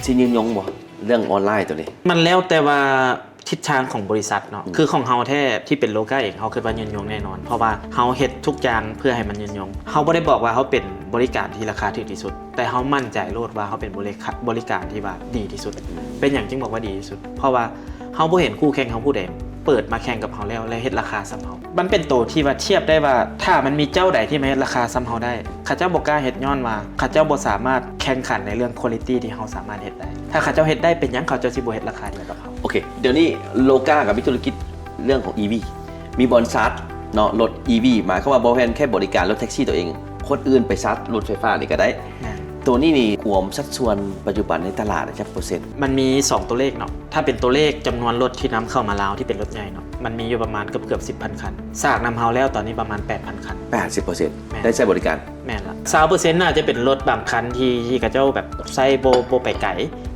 ຊິຍືນຍົງບໍ່ ເລື່ອງອອນລາຍໂຕນີ້? ມັນແລ້ວແຕ່ວ່າທິດທາງຂອງບໍລິສັດເນາະ. ອືມ ຄືຂອງເຮົາແທ້ທີ່ເປັນໂລກາເອງ ເຮົາຄິດວ່າຍືນຍົງແນ່ນອນ ເພາະວ່າເຮົາເຮັດທຸກຢ່າງເພື່ອໃຫ້ມັນຍືນຍົງ. ເຮົາບໍ່ໄດ້ບອກວ່າເຮົາເປັນບໍລິການທີ່ລາຄາຖືກທີ່ສຸດ ແຕ່ເຮົາໝັ້ນໃຈໂລດວ່າເຮົາເປັນບໍລິການທີ່ວ່າດີທີ່ສຸດ. ເປັນຫຍັງຈຶ່ງບອກວ່າດີທີ່ສຸດ? ເພາະວ່າເຮົາບໍ່ເຫັນຄູ່ແຂ່ງເຮົາຜູ້ໃດເປີດມາແຂ່ງກັບເຮົາແລ້ວ ແລະ ເຮັດລາຄາສ່ຳເຮົາ. ມັນເປັນໂຕທີ່ວ່າທຽບໄດ້ວ່າ ຖ້າມັນມີເຈົ້າໃດທີ່ມາເຮັດລາຄາສ່ຳເຮົາໄດ້ ເຂົາເຈົ້າບໍ່ກ້າເຮັດ ຍ້ອນວ່າເຂົາເຈົ້າບໍ່ສາມາດແຂ່ງຂັນໃນເລື່ອງ quality ທີ່ເຮົາສາມາດເຮັດໄດ້. ຖ້າເຂົາເຈົ້າເຮັດໄດ້ ເປັນຫຍັງເຂົາເຈົ້າຊິບໍ່ເຮັດລາຄາດຽວກັບເຮົາ? ໂອເຄ ດຽວນີ້ໂລກາກໍມີທຸລະກິດເລື່ອງຂອງ ອີ ວີ ມີບ່ອນຊາດເນາະ ລົດ ອີ ວີ ໝາຍຄວາມວ່າບໍ່ແມ່ນແຄ່ບໍລິການລົດແທັກຊີຕົວເອງ ຄົນອື່ນໄປຊາດລົດໄຟຟ້ານີ້ກໍໄດ້. ແມ່ນ. ໂຕນີ້ນີ້ກວມສັດສ່ວນປັດຈຸບັນໃນຕະຫຼາດຈັກເປີເຊັນ? ມັນມີສອງໂຕເລກເນາະ ຖ້າເປັນໂຕເລກຈຳນວນລົດທີ່ນຳເຂົ້າມາລາວທີ່ເປັນລົດໃຫຍ່ເນາະ ມັນມີຢູ່ປະມານເກືອບໆສິບພັນຄັນ ສາກນຳເຮົາແລ້ວຕອນນີ້ປະມານແປດພັນຄັນ. ແປດສິບເປີເຊັນ ແມ່ນ ໄດ້ໃຊ້ບໍລິການ. ແມ່ນລະ ຊາວເປີເຊັນໜ້າຈະເປັນລົດບາງຄັນທີ່ ທີ່ເຂົາເຈົ້າແບບໃຊ້ບໍ່ ບໍ່ໄປໄກ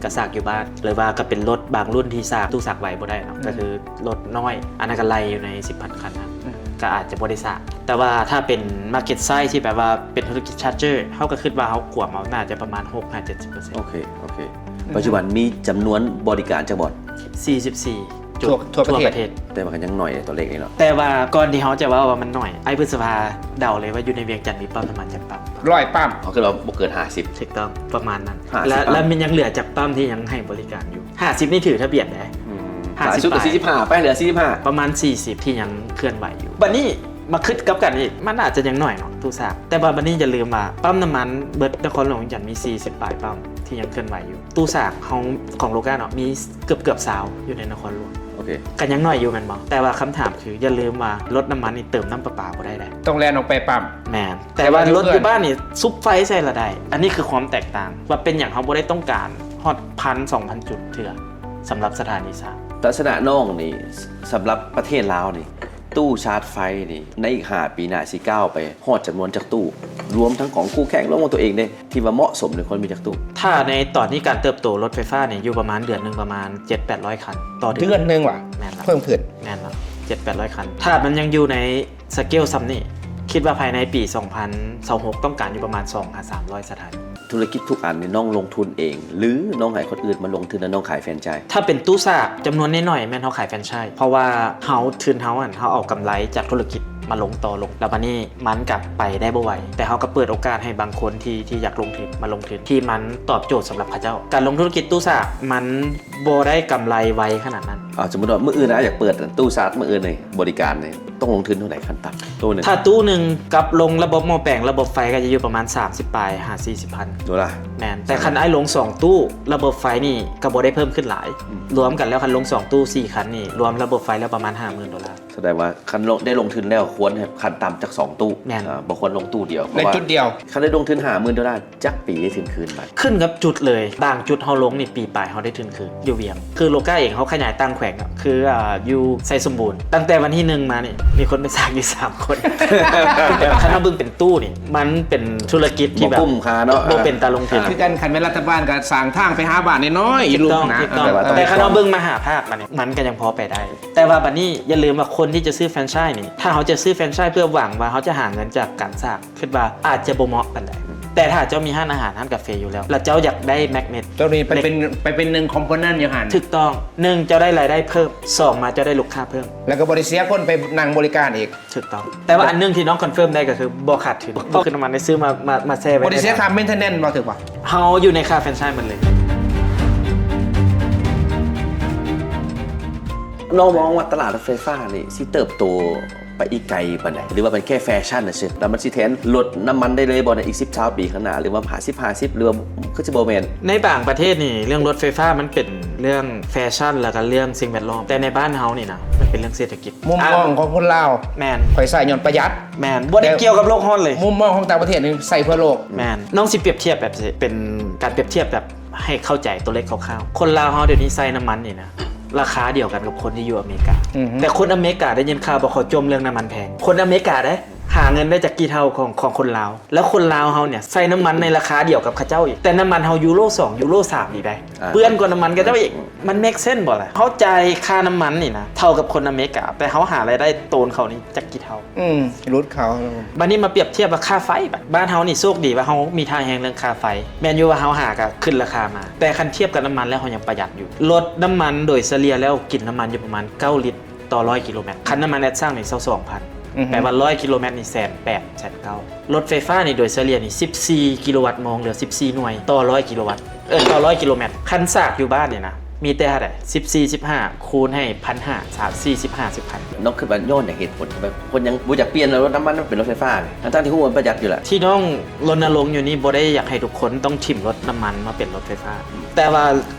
ກະສາກຢູ່ບ້ານ ຫຼືວ່າກະເປັນລົດບາງລຸ້ນທີ່ສາກ ຕູ້ສາກໄວບໍ່ໄດ້ເນາະ ອືມ ກະຄືລົດນ້ອຍ ອັນນັ້ນກະໄລ່ຢູ່ໃນສິບພັນຄັນນະ. ອືມ ກະອາດຈະບໍ່ໄດ້ສາກ ແຕ່ວ່າຖ້າເປັນ market size ທີ່ແບບວ່າເປັນທຸລະກິດ charger ເຮົາກະຄິດວ່າເຮົາກວມເອົາໜ້າຈະປະມານຫົກຫາເຈັດສິບເປີເຊັນ. ໂອເຄ ໂອເຄ ອືມ ປັດຈຸບັນມີຈຳນວນບໍລິການຈັກບ່ອນ? ສີ່ສິບສີ່ ຈຸດ ທົ່ວ ທົ່ວປະເທດ. ທົ່ວປະເທດ ແຕ່ວ່າກໍຍັງໜ້ອຍເດ້ຕົວເລກນີ້ເນາະ. ແຕ່ວ່າກ່ອນທີ່ເຮົາຈະເວົ້າວ່າມັນໜ້ອຍ ອ້າຍພຶດສະພາເດົາເລີຍວ່າຢູ່ໃນວຽງຈັນມີປ້ຳນ້ຳມັນຈັກປ້ຳ? ຮ້ອຍປ້ຳ. ເຮົາຄິດວ່າບໍ່ເກີນຫ້າສິບ. ຖືກຕ້ອງ ປະມານນັ້ນ. ຫ້າສິບ ແລະ ປ້ຳ ແລະ ມັນຍັງເຫຼືອຈັກປ້ຳທີ່ຍັງໃຫ້ບໍລິການຢູ່? ຫ້າສິບນີ້ຖືທະບຽນເດ້. ອືມ ຫ້າສິບ ຫຼາຍສຸດກໍສີ່ສິບຫ້າ ໄປ ເຫຼືອສີ່ສິບຫ້າ ປະມານສີ່ສິບທີ່ຍັງເຄື່ອນໄຫວຢູ່. ບັດນີ້ມາຄິດກັບກັນອີກ ມັນອາດຈະຍັງໜ້ອຍເນາະຕູ້ສາກ ແຕ່ວ່າບັດນີ້ຢ່າລືມວ່າປ້ຳນ້ຳມັນເບິດນະຄອນຫຼວງວຽງຈັນມີສີ່ສິບປາຍປ້ຳທີ່ຍັງເຄື່ອນໄຫວຢູ່. ຕູ້ສາກເຮົາຂອງໂລກາເນາະ ມີເກືອບໆຊາວຢູ່ໃນນະຄອນຫຼວງ. ໂອເຄ ກໍຍັງໜ້ອຍຢູ່ແມ່ນບໍ່? ແຕ່ວ່າຄຳຖາມຄື ຢ່າລືມວ່າລົດນ້ຳມັນນີ້ເຕີມນ້ຳປະປາບໍ່ໄດ້ເດ້. ຕ້ອງແລ່ນອອກໄປປ້ຳ. ແມ່ນ. ແຕ່ວ່າລົດຢູ່ບ້ານນີ້ສຸບໄຟໃສ່ລະໄດ້. ອັນນີ້ຄືຄວາມແຕກຕ່າງ ວ່າເປັນຫຍັງເຮົາບໍ່ໄດ້ຕ້ອງການຮອດພັນ ສອງພັນຈຸດເທື່ອ ສຳລັບສະຖານີຊາດ. ລັກສະນະນ້ອງນີ້ ສຳລັບປະເທດລາວນີ້ ຕູ້ຊາດໄຟນີ້ ໃນອີກຫ້າປີໜ້າຊິກ້າວໄປຮອດຈຳນວນຈັກຕູ້? ລວມທັງຂອງຄູ່ແຂ່ງ ລວມຂອງຕົວເອງເດ້ ທີ່ວ່າເໝາະສົມໃນຄວນມີຈັກຕູ້? ຖ້າໃນຕອນນີ້ການເຕີບໂຕລົດໄຟຟ້ານີ້ຢູ່ປະມານເດືອນໜຶ່ງປະມານເຈັດແປດຮ້ອຍຄັນຕໍ່ເດືອນ. ເດືອນໜຶ່ງຫວາ? ແມ່ນລະ. ເພີ່ມຂຶ້ນ? ແມ່ນລະ ເຈັດແປດຮ້ອຍຄັນ. ຖ້າມັນຍັງຢູ່ໃນສະເກວສ່ຳນີ້ ຄິດວ່າພາຍໃນປີສອງພັນຊາວຫົກ ຕ້ອງການຢູ່ປະມານສອງຫາສາມຮ້ອຍສະຖານ. ທຸລະກິດທຸກອັນນີ້ນ້ອງລົງທຶນເອງ ຫຼື ນ້ອງໃຫ້ຄົນອື່ນມາລົງທຶນ ແລ້ວນ້ອງຂາຍແຟຣນໄຊ? ຖ້າເປັນຕູ້ສາກຈຳນວນນ້ອຍໆ ແມ່ນເຮົາຂາຍແຟຣນໄຊ ເພາະວ່າເຮົາ ທຶນເຮົາຫັ້ນ ເຮົາເອົາກຳໄລຈາກທຸລະກິດມາລົງຕໍ່ລົງ ແລ້ວບາດນີ້ມັນກະໄປໄດ້ບໍ່ໄວ ແຕ່ເຮົາກະເປີດໂອກາດໃຫ້ບາງຄົນທີ່ ທີ່ຢາກລົງທຶນມາລົງທຶນ ທີ່ມັນຕອບໂຈດສຳລັບເຂົາເຈົ້າ. ການລົງທຸລະກິດຕູ້ສາກມັນບໍ່ໄດ້ກຳໄລໄວຂະໜາດນັ້ນ. ອ່າ ສົມມຸດວ່າມື້ອື່ນອ້າຍຢາກເປີດຕູ້ຊາດ ມື້ອື່ນນີ້ບໍລິການນີ້ ຕ້ອງລົງທຶນເທົ່າໃດຂັ້ນຕ່ຳ? ຕູ້ໜຶ່ງ ຖ້າຕູ້ໜຶ່ງກັບລົງລະບົບໝໍ້ແປງ ລະບົບໄຟ ກໍຈະຢູ່ປະມານສາມສິບປາຍຫາສີ່ສິບພັນໂດລາ. ແມ່ນ. ແຕ່ຄັນອ້າຍລົງສອງຕູ້ ລະບົບໄຟນີ້ກໍບໍ່ໄດ້ເພີ່ມຂຶ້ນຫຼາຍ. ອືມ. ລວມກັນແລ້ວ ຄັນລົງສອງຕູ້ສີ່ຄັນນີ້ ລວມລະບົບໄຟແລ້ວປະມານຫ້າໝື່ນໂດລາ. ສະແດງວ່າຄັນລົງ ໄດ້ລົງທຶນແລ້ວ ຄວນໃຫ້ຂັ້ນຕ່ຳຈັກສອງຕູ້. ແມ່ນ. ອ່າ ບໍ່ຄວນລົງຕູ້ດຽວ ໃນຈຸດດຽວ. ຄັນໄດ້ລົງທຶນຫ້າໝື່ນໂດລາ ຈັກປີໄດ້ທຶນຄືນບາດ? ຂຶ້ນກັບຈຸດເລີຍ. ບາງຈຸດເຮົາລົງນີ້ ປີປາຍເຮົາໄດ້ທຶນຄືນ. ຢູ່ວຽງ ຄືໂລກາເອງເຮົາຂະຫຍາຍຕ່າງແຂວງເນາະ ຄື ອ່າ ຢູ່ໄຊສົມບູນ ຕັ້ງແຕ່ວັນທີໜຶ່ງມານີ້ ມີຄົນໄປສາກຢູ່ສາມຄົນ. ຄັນເຮົາເບິ່ງເປັນຕູ້ນີ້ ມັນເປັນທຸລະກິດທີ່ແບບບໍ່ກຸ້ມຄ່າເນາະ ບໍ່ເປັນຕາລົງທຶນ. ອ່າ ຄືກັນ ຄັນແມ່ນລັດຖະບານກໍສ້າງທາງໄປຫາບ້ານນ້ອຍໆ ອີກລູກນະ. ຖືກຕ້ອງ ແຕ່ຄັນເຮົາເບິ່ງມະຫາພາກມານີ້ ມັນກໍຍັງພໍໄປໄດ້. ແຕ່ວ່າບັດນີ້ຢ່າລືມວ່າຄົນທີ່ຈະຊື້ແຟຣນໄຊນີ້ ຖ້າເຮົາຈະຊື້ແຟຣນໄຊເພື່ອຫວັງວ່າເຮົາຈະຫາເງິນຈາກການສາກ ຄິດວ່າອາດຈະບໍ່ເໝາະປານໃດ. ອືມ. ແຕ່ຖ້າເຈົ້າມີຮ້ານອາຫານ ຮ້ານກາເຟຢູ່ແລ້ວ ແລ້ວເຈົ້າຢາກໄດ້ແມກເນັດ ໂຕນີ້ໄປເປັນ ເປັນ ໄປເປັນໜຶ່ງຄອມໂພເນັນຢູ່ຫັ້ນ. ຖືກຕ້ອງ. ໜຶ່ງ ເຈົ້າໄດ້ລາຍໄດ້ເພີ່ມ. ສອງ ມາເຈົ້າໄດ້ລູກຄ້າເພີ່ມ ແລ້ວກໍບໍ່ໄດ້ເສຍຄົນໄປນັ່ງບໍລິການອີກ. ຖືກຕ້ອງ. ແຕ່ວ່າອັນໜຶ່ງທີ່ນ້ອງຄອນເຟີມໄດ້ກໍຄືບໍ່ຂາດທຶນ ເພາະຄືນ້ຳມັນໄດ້ຊື້ມາ ມາ ມາແຊ່ໄວ້. ບໍ່ໄດ້ເສຍຄ່າເມັນເທນແນນບໍ່? ຖືກບໍ່? ເຮົາຢູ່ໃນຄ່າແຟຣນໄຊໝົດເລີຍ. ນ້ອງມອງວ່າຕະຫຼາດລົດໄຟຟ້ານີ້ຊິເຕີບໂຕ ໄປອີກໄກປານໃດ ຫຼືວ່າເປັນແຄ່ແຟຊັ່ນຊື່ໆ ແລ້ວມັນຊິແທນລົດນ້ຳມັນໄດ້ເລີຍບໍ່ ໃນອີກສິບ ຊາວປີຂ້າງໜ້າ ຫຼືວ່າຫ້າສິບ ຫ້າສິບ ຫຼືວ່າຄືຊິບໍ່ແມ່ນ? ໃນບາງປະເທດນີ້ ເລື່ອງລົດໄຟຟ້າມັນເປັນເລື່ອງແຟຊັ່ນ ແລ້ວກໍເລື່ອງສິ່ງແວດລ້ອມ ແຕ່ໃນບ້ານເຮົານີ້ນະ ມັນເປັນເລື່ອງເສດຖະກິດ. ມຸມມອງຂອງຄົນລາວ ແມ່ນ ຂ້ອຍໃຊ້ຍ້ອນປະຢັດ. ແມ່ນ ບໍ່ໄດ້ກ່ຽວກັບໂລກຮ້ອນເລີຍ. ມຸມມອງຂອງຕ່າງປະເທດນີ້ໃຊ້ເພື່ອໂລກ. ແມ່ນ. ນ້ອງຊິປຽບທຽບແບບ ເປັນການປຽບທຽບແບບ ໃຫ້ເຂົ້າໃຈຕົວເລກຄ່າວໆ ຄົນລາວເຮົາດຽວນີ້ໃຊ້ນ້ຳມັນນີ້ນະ ລາຄາດຽວກັນກັບຄົນທີ່ຢູ່ອາເມລິກາ. ອືຮຶ. ແຕ່ຄົນອາເມລິກາໄດ້ຍິນຂ່າວບໍ່ ເຂົາຈົ່ມເລື່ອງນ້ຳມັນແພງ. ຄົນອາເມລິກາເດ້ ຫາເງິນໄດ້ຈັກກີ່ເທົ່າຂອງ ຂອງຄົນລາວ. ແລ້ວຄົນລາວເຮົານີ້ໃຊ້ນ້ຳມັນໃນລາຄາດຽວກັບເຂົາເຈົ້າອີກ ແຕ່ນ້ຳມັນເຮົາຢູໂຣສອງ ຢູໂຣສາມອີກໄດ໋. ອ່າ ເປື້ອນກວ່ານ້ຳມັນເຂົາເຈົ້າອີກ. ມັນ make sense ບໍ່ລະ? ເຮົາຈ່າຍຄ່ານ້ຳມັນນີ້ນະ ເທົ່າກັບຄົນອາເມລິກາ ແຕ່ເຮົາຫາລາຍໄດ້ໂຕນເຂົານີ້ຈັກ ເທົ່າ. ອືມ ຫຼຸດເຂົາ. ບັດນີ້ມາປຽບທຽບວ່າຄ່າໄຟ ບາດ ບ້ານເຮົານີ້ໂຊກດີວ່າເຮົາມີທ່າແຮງເລື່ອງຄ່າໄຟ. ແມ່ນຢູ່ວ່າເຮົາຫາກໍຂຶ້ນລາຄາມາ ແຕ່ຄັນທຽບກັບນ້ຳມັນແລ້ວ ເຮົາຍັງປະຢັດຢູ່. ລົດນ້ຳມັນໂດຍສະເລ່ຍແລ້ວກິນນ້ຳມັນຢູ່ປະມານເກົ້າລິດຕໍ່ຮ້ອຍກິໂລແມັດ. ຄັນນ້ຳມັນແອັດຊັງນີ້ຊາວສອງພັນ ອືຮຶ ແປວ່າຮ້ອຍກິໂລແມັດນີ້ແສນແປດ ແສນເກົ້າ. ລົດໄຟຟ້ານີ້ໂດຍສະເລ່ຍນີ້ສິບສີ່ກິໂລວັດໂມງ ຫຼື ສິບສີ່ໜ່ວຍຕໍ່ຮ້ອຍກິໂລວັດ. ເອີ ຕໍ່ຮ້ອຍກິໂລແມັດ. ຄັນສາກຢູ່ບ້ານນີ້ນະ ມີແຕ່ເທົ່າໃດ? ສິບສີ່ ສິບຫ້າ ຄູນໃຫ້ພັນຫ້າ ສາມ ສີ່ ສິບຫ້າ ສິບພັນ. ນ້ອງຄິດວ່າຍ້ອນຫຍັງ ເຫດຜົນ ແບບຄົນຍັງບໍ່ຢາກປ່ຽນລົດນ້ຳມັນມາເປັນລົດໄຟຟ້ານີ້ ທັງໆທີ່ຮູ້ວ່າມັນປະຢັດຢູ່ແຫຼະ? ທີ່ນ້ອງລົນນະລົງຢູ່ນີ້ ບໍ່ໄດ້ຢາກໃຫ້ທຸກຄົນຕ້ອງຖິ້ມລົດນ້ຳມັນມາເປັນລົດໄຟຟ້າ ອືມ ແຕ່ວ່າ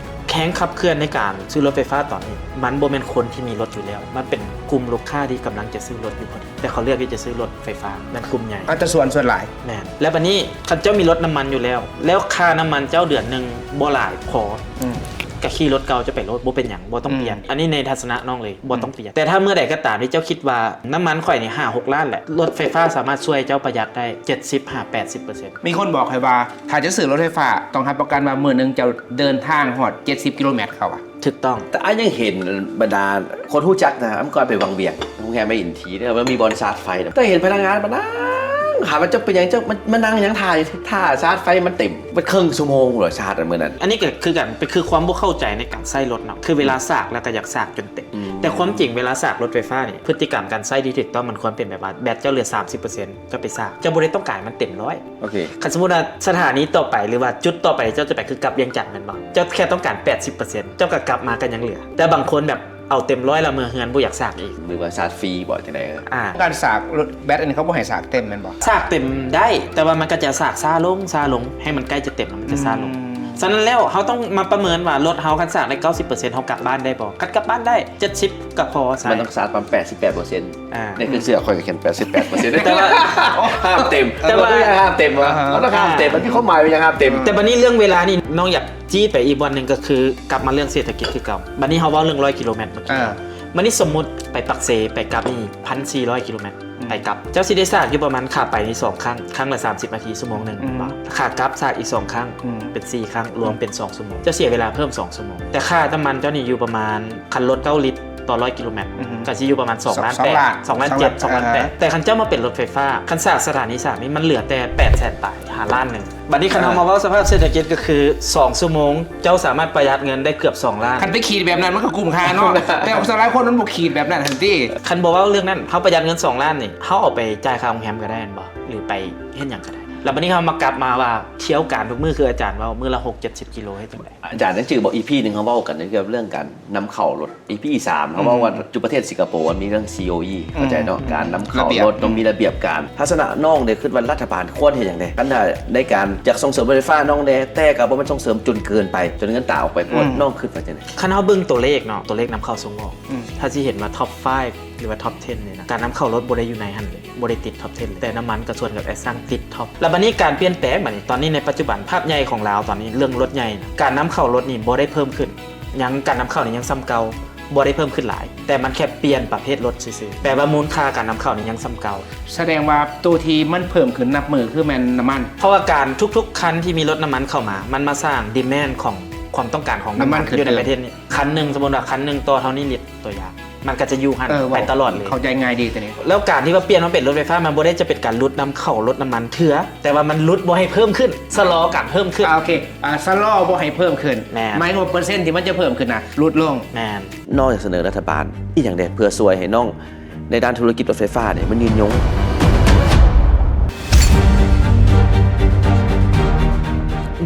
ແຮງຂັບເຄື່ອນໃນການຊື້ລົດໄຟຟ້າຕອນນີ້ ມັນບໍ່ແມ່ນຄົນທີ່ມີລົດຢູ່ແລ້ວ ມັນເປັນກຸ່ມລູກຄ້າທີ່ກຳລັງຈະຊື້ລົດຢູ່ພໍດີ ແຕ່ເຂົາເລືອກທີ່ຈະຊື້ລົດໄຟຟ້າ ແມ່ນກຸ່ມໃຫຍ່ ອາດຈະສ່ວນ ສ່ວນຫຼາຍ. ແມ່ນ. ແລ້ວບາດນີ້ ຄັນເຈົ້າມີລົດນ້ຳມັນຢູ່ແລ້ວ ແລ້ວຄ່ານ້ຳມັນເຈົ້າເດືອນໜຶ່ງບໍ່ຫຼາຍພໍ ອືມ ກໍຂີ່ລົດເກົ່າເຈົ້າໄປໂລດ ບໍ່ເປັນຫຍັງ ບໍ່ຕ້ອງປ່ຽນ. ອືມ ອັນນີ້ໃນທັດສະນະນ້ອງເລີຍ ບໍ່ຕ້ອງປ່ຽນ. ອືມ ແຕ່ຖ້າເມື່ອໃດກໍຕາມທີ່ເຈົ້າຄິດວ່າ ນ້ຳມັນຂ້ອຍນີ້ຫ້າຫົກລ້ານແຫຼະ ລົດໄຟຟ້າສາມາດຊ່ວຍເຈົ້າປະຢັດໄດ້ເຈັດສິບຫາແປດສິບເປີເຊັນ. ມີຄົນບອກຂ້ອຍວ່າ ຖ້າຈະຊື້ລົດໄຟຟ້າ ຕ້ອງຮັບປະກັນວ່າມື້ໜຶ່ງເຈົ້າເດີນທາງຮອດເຈັດສິບກິໂລແມັດ ເຂົາວ່າ. ຖືກຕ້ອງ. ແຕ່ອ້າຍຍັງເຫັນບັນດາຄົນຮູ້ຈັກນະ ອ້າຍກ່ອນໄປວັງວຽງ ໂຮງແຮມແມ່ອິນທີເດ້ ມັນມີບ່ອນຊາດໄຟນະ ແຕ່ເຫັນພະນັກງານມານັ່ງ ຖາມວ່າເຈົ້າເປັນຫຍັງ ເຈົ້າມາ ມານັ່ງຫຍັງ ຖ້າ ຖ້າຊາດໄຟມັນເຕັມ ເບິດເຄິ່ງຊົ່ວໂມງເລີຍຊາດ ອັນມື້ນັ້ນ. ອັນນີ້ກໍຄືກັນ ເປັນ ຄືຄວາມບໍ່ເຂົ້າໃຈໃນການໃຊ້ລົດເນາະ ຄືເວລາ ອືມ ສາກແລ້ວກໍຢາກສາກຈົນເຕັມ. ອືມ ແຕ່ຄວາມຈິງເວລາສາກລົດໄຟຟ້ານີ້ ພຶດຕິກຳການໃຊ້ທີ່ຖືກຕ້ອງມັນຄວນເປັນແບບວ່າ ແບັດເຈົ້າເຫຼືອສາມສິບເປີເຊັນ ເຈົ້າໄປສາກ ເຈົ້າບໍ່ໄດ້ຕ້ອງການໃຫ້ມັນເຕັມຮ້ອຍ. ໂອເຄ ຄັນສົມມຸດວ່າສະຖານີຕໍ່ໄປ ຫຼືວ່າຈຸດຕໍ່ໄປເຈົ້າຈະໄປຄືກັບວຽງຈັນແມ່ນບໍ່? ເຈົ້າແຄ່ຕ້ອງການແປດສິບເປີເຊັນ ເຈົ້າກໍກັບມາກໍຍັງເຫຼືອ. ແຕ່ບາງຄົນແບບເອົາເຕັມຮ້ອຍແລ້ວເມືອເຮືອນ ບໍ່ຢາກສາກອີກ. ຫຼືວ່າສາກຟຣີບໍ ຈັ່ງໃດ? ອ່າ ການສາກລົດແບັດອັນນີ້ ເຂົາບໍ່ໃຫ້ສາກເຕັມແມ່ນບໍ່? ສາກເຕັມໄດ້ ແຕ່ວ່າມັນກໍຈະສາກຊ້າລົງ ຊ້າລົງ ໃຫ້ມັນໃກ້ຈະເຕັມ ມັນຈະຊ້າລົງ. ອືມ ສະນັ້ນແລ້ວ ເຮົາຕ້ອງມາປະເມີນວ່າ ລົດເຮົາຄັນສາກໄດ້ເກົ້າສິບເປີເຊັນ ເຮົາກັບບ້ານໄດ້ບໍ່? ຄັນກັບບ້ານໄດ້ ເຈັດສິບກໍພໍໃຊ້. ມັນຕ້ອງສາກປະມານແປດສິບແປດເປີເຊັນ. ອ່າ ໃນເຄື່ອງເສື້ອຂ້ອຍກໍຂຽນແປດສິບແປດເປີເຊັນ ແຕ່ວ່າຫ້າມເຕັມ ແຕ່ວ່າຫ້າມເຕັມວ່າ ອ່າຮະ ເຮົາຕ້ອງຫ້າມເຕັມ ມັນມີຄວາມໝາຍວ່າຢ່າງຫ້າມເຕັມ. ແຕ່ບັດນີ້ເລື່ອງເວລານີ້ ນ້ອງຢາກຈີ້ໄປອີກບ່ອນໜຶ່ງ ກໍຄືກັບມາເລື່ອງເສດຖະກິດຄືເກົ່າ. ບັດນີ້ເຮົາເວົ້າເລື່ອງຮ້ອຍກິໂລແມັດເມື່ອກີ້ ເອີ ບັດນີ້ສົມມຸດໄປປາກເຊ ໄປກັບນີ້ພັນສີ່ຮ້ອຍກິໂລແມັດ ອືມ ໄປກັບ ເຈົ້າຊິໄດ້ສາກຢູ່ປະມານ ຂາໄປນີ້ສອງຄັ້ງ ຄັ້ງລະສາມສິບນາທີ ຊົ່ວໂມງໜຶ່ງ ອືມ ແມ່ນບໍ່? ຂາກັບສາກອີກສອງຄັ້ງ ອືມ ເປັນສີ່ຄັ້ງ ລວມເປັນສອງຊົ່ວໂມງ ເຈົ້າເສຍເວລາເພີ່ມສອງຊົ່ວໂມງ. ແຕ່ຄ່ານ້ຳມັນເຈົ້ານີ້ຢູ່ປະມານ ຄັນລົດເກົ້າລິດຕໍ່ຮ້ອຍກິໂລແມັດ ອືຮຶ ກໍຊິຢູ່ປະມານສອງລ້ານແປດ ສອງລ້ານ ສອງລ້ານເຈັດ ສອງລ້ານແປດ ອ່າຮະ ແຕ່ຄັນເຈົ້າມາເປັນລົດໄຟຟ້າ ຄັນສາກສະຖານີສາກນີ້ ມັນເຫຼືອແຕ່ແປດແສນປາຍ ຫາລ້ານໜຶ່ງ. ບັດນີ້ຄັນເຮົາມາເວົ້າສະພາບເສດຖະກິດ ກໍຄືສອງຊົ່ວໂມງ ເຈົ້າສາມາດປະຢັດເງິນໄດ້ເກືອບສອງລ້ານ. ຄັນໄປຂີດແບບນັ້ນ ມັນກໍກຸ້ມຄ່າເນາະ ແຕ່ສ່ວນຫຼາຍຄົນມັນບໍ່ຂີດແບບນັ້ນຫັ້ນຕິ. ຄັນບໍ່ເວົ້າເລື່ອງນັ້ນ ເຮົາປະຢັດເງິນສອງລ້ານນີ້ ເຮົາເອົາໄປຈ່າຍຄ່າໂຮງແຮມກໍໄດ້ແມ່ນບໍ່? ຫຼືໄປເຮັດຫຍັງກໍໄດ້. ແລ້ວບັດນີ້ເຮົາມາກັບມາວ່າ ທ່ຽວການທຸກມື້ ຄືອາຈານເວົ້າ ມື້ລະຫົກເຈັດສິບກິໂລ ເຮັດຈັ່ງໃດ? ອາຈານຍັງຈື່ບໍ່ ອີພີໜຶ່ງ ເຮົາເວົ້າກັນເລື່ອງການນຳເຂົ້າລົດ ອີພີສາມ ເຮົາເວົ້າວ່າ ອືມ ຢູ່ປະເທດສິງກະໂປ ມັນມີເລື່ອງ ຊີໂອອີ ອືມ ເຂົ້າໃຈເນາະ ການນຳເຂົ້າລົດ ລະບຽບ ຕ້ອງມີລະບຽບການ. ທັດສະນະນ້ອງເດ ຄິດວ່າລັດຖະບານຄວນເຮັດຫຍັງແດ່ ອັນໃດ ໃນການຢາກສົ່ງເສີມລົດໄຟຟ້ານ້ອງແດ່ ແຕ່ກໍບໍ່ແມ່ນສົ່ງເສີມຈົນເກີນໄປ ຈົນເງິນຕາອອກໄປໂພດ ອືມ ນ້ອງຄິດວ່າຈັ່ງໃດ? ຄັນເຮົາເບິ່ງຕົວເລກເນາະ ຕົວເລກນຳເຂົ້າສົ່ງອອກ ອືມ ຖ້າຊິເຫັນວ່າ top five ຫຼືວ່າ top ten ນີ້ນະ ການນຳເຂົ້າລົດບໍ່ໄດ້ຢູ່ໃນຫັ້ນເລີຍ ບໍ່ໄດ້ຕິດ top ten ເລີຍ ແຕ່ນ້ຳມັນກໍຊວນກັບແອັດຊັງຕິດ top. ແລ້ວບັດນີ້ການປ່ຽນແປງບັດນີ້ ຕອນນີ້ໃນປັດຈຸບັນ ພາບໃຫຍ່ຂອງລາວຕອນນີ້ ເລື່ອງລົດໃຫຍ່ນະ ການນຳເຂົ້າລົດນີ້ບໍ່ໄດ້ເພີ່ມຂຶ້ນ ຍັງ ການນຳເຂົ້ານີ້ຍັງສ່ຳເກົ່າ ບໍ່ໄດ້ເພີ່ມຂຶ້ນຫຼາຍ ແຕ່ມັນແຄ່ປ່ຽນປະເພດລົດຊື່ໆ ແປວ່າມູນຄ່າການນຳເຂົ້ານີ້ຍັງສ່ຳເກົ່າ. ສະແດງວ່າໂຕທີ່ມັນເພີ່ມຂຶ້ນນັບມື້ຄືແມ່ນນ້ຳມັນ ເພາະວ່າການທຸກໆຄັນທີ່ມີລົດນ້ຳມັນເຂົ້າມາ ມັນມາສ້າງ demand ຂອງຄວາມຕ້ອງການຂອງນ້ຳມັນ ນ້ຳມັນຂຶ້ນ ຢູ່ໃນປະເທດນີ້. ຄັນໜຶ່ງ ສົມມຸດວ່າຄັນໜຶ່ງຕໍ່ເທົ່ານີ້ລິດ ຕົວຢ່າງ ມັນກໍຈະຢູ່ຫັ້ນ ເອີ ໄປຕະຫຼອດເລີຍ ເຂົ້າໃຈງ່າຍດີຕົວນີ້. ແລ້ວການທີ່ວ່າປ່ຽນມາເປັນລົດໄຟຟ້າ ມັນບໍ່ໄດ້ຈະເປັນການຫຼຸດນຳເຂົ້າລົດນ້ຳມັນເທື່ອ ແຕ່ວ່າມັນຫຼຸດບໍ່ໃຫ້ເພີ່ມຂຶ້ນ ຊະລໍການເພີ່ມຂຶ້ນ. ອ່າ ໂອເຄ ອ່າ ຊະລໍບໍ່ໃຫ້ເພີ່ມຂຶ້ນ ແມ່ນ ໝາຍຄວາມວ່າເປີເຊັນທີ່ມັນຈະເພີ່ມຂຶ້ນນະ ຫຼຸດລົງ. ແມ່ນ. ນ້ອງຢາກສະເໜີລັດຖະບານອີ່ຫຍັງແດ່ ເພື່ອຊ່ວຍໃຫ້ນ້ອງໃນດ້ານທຸລະກິດລົດໄຟຟ້ານີ້ມັນຍືນຍົງ?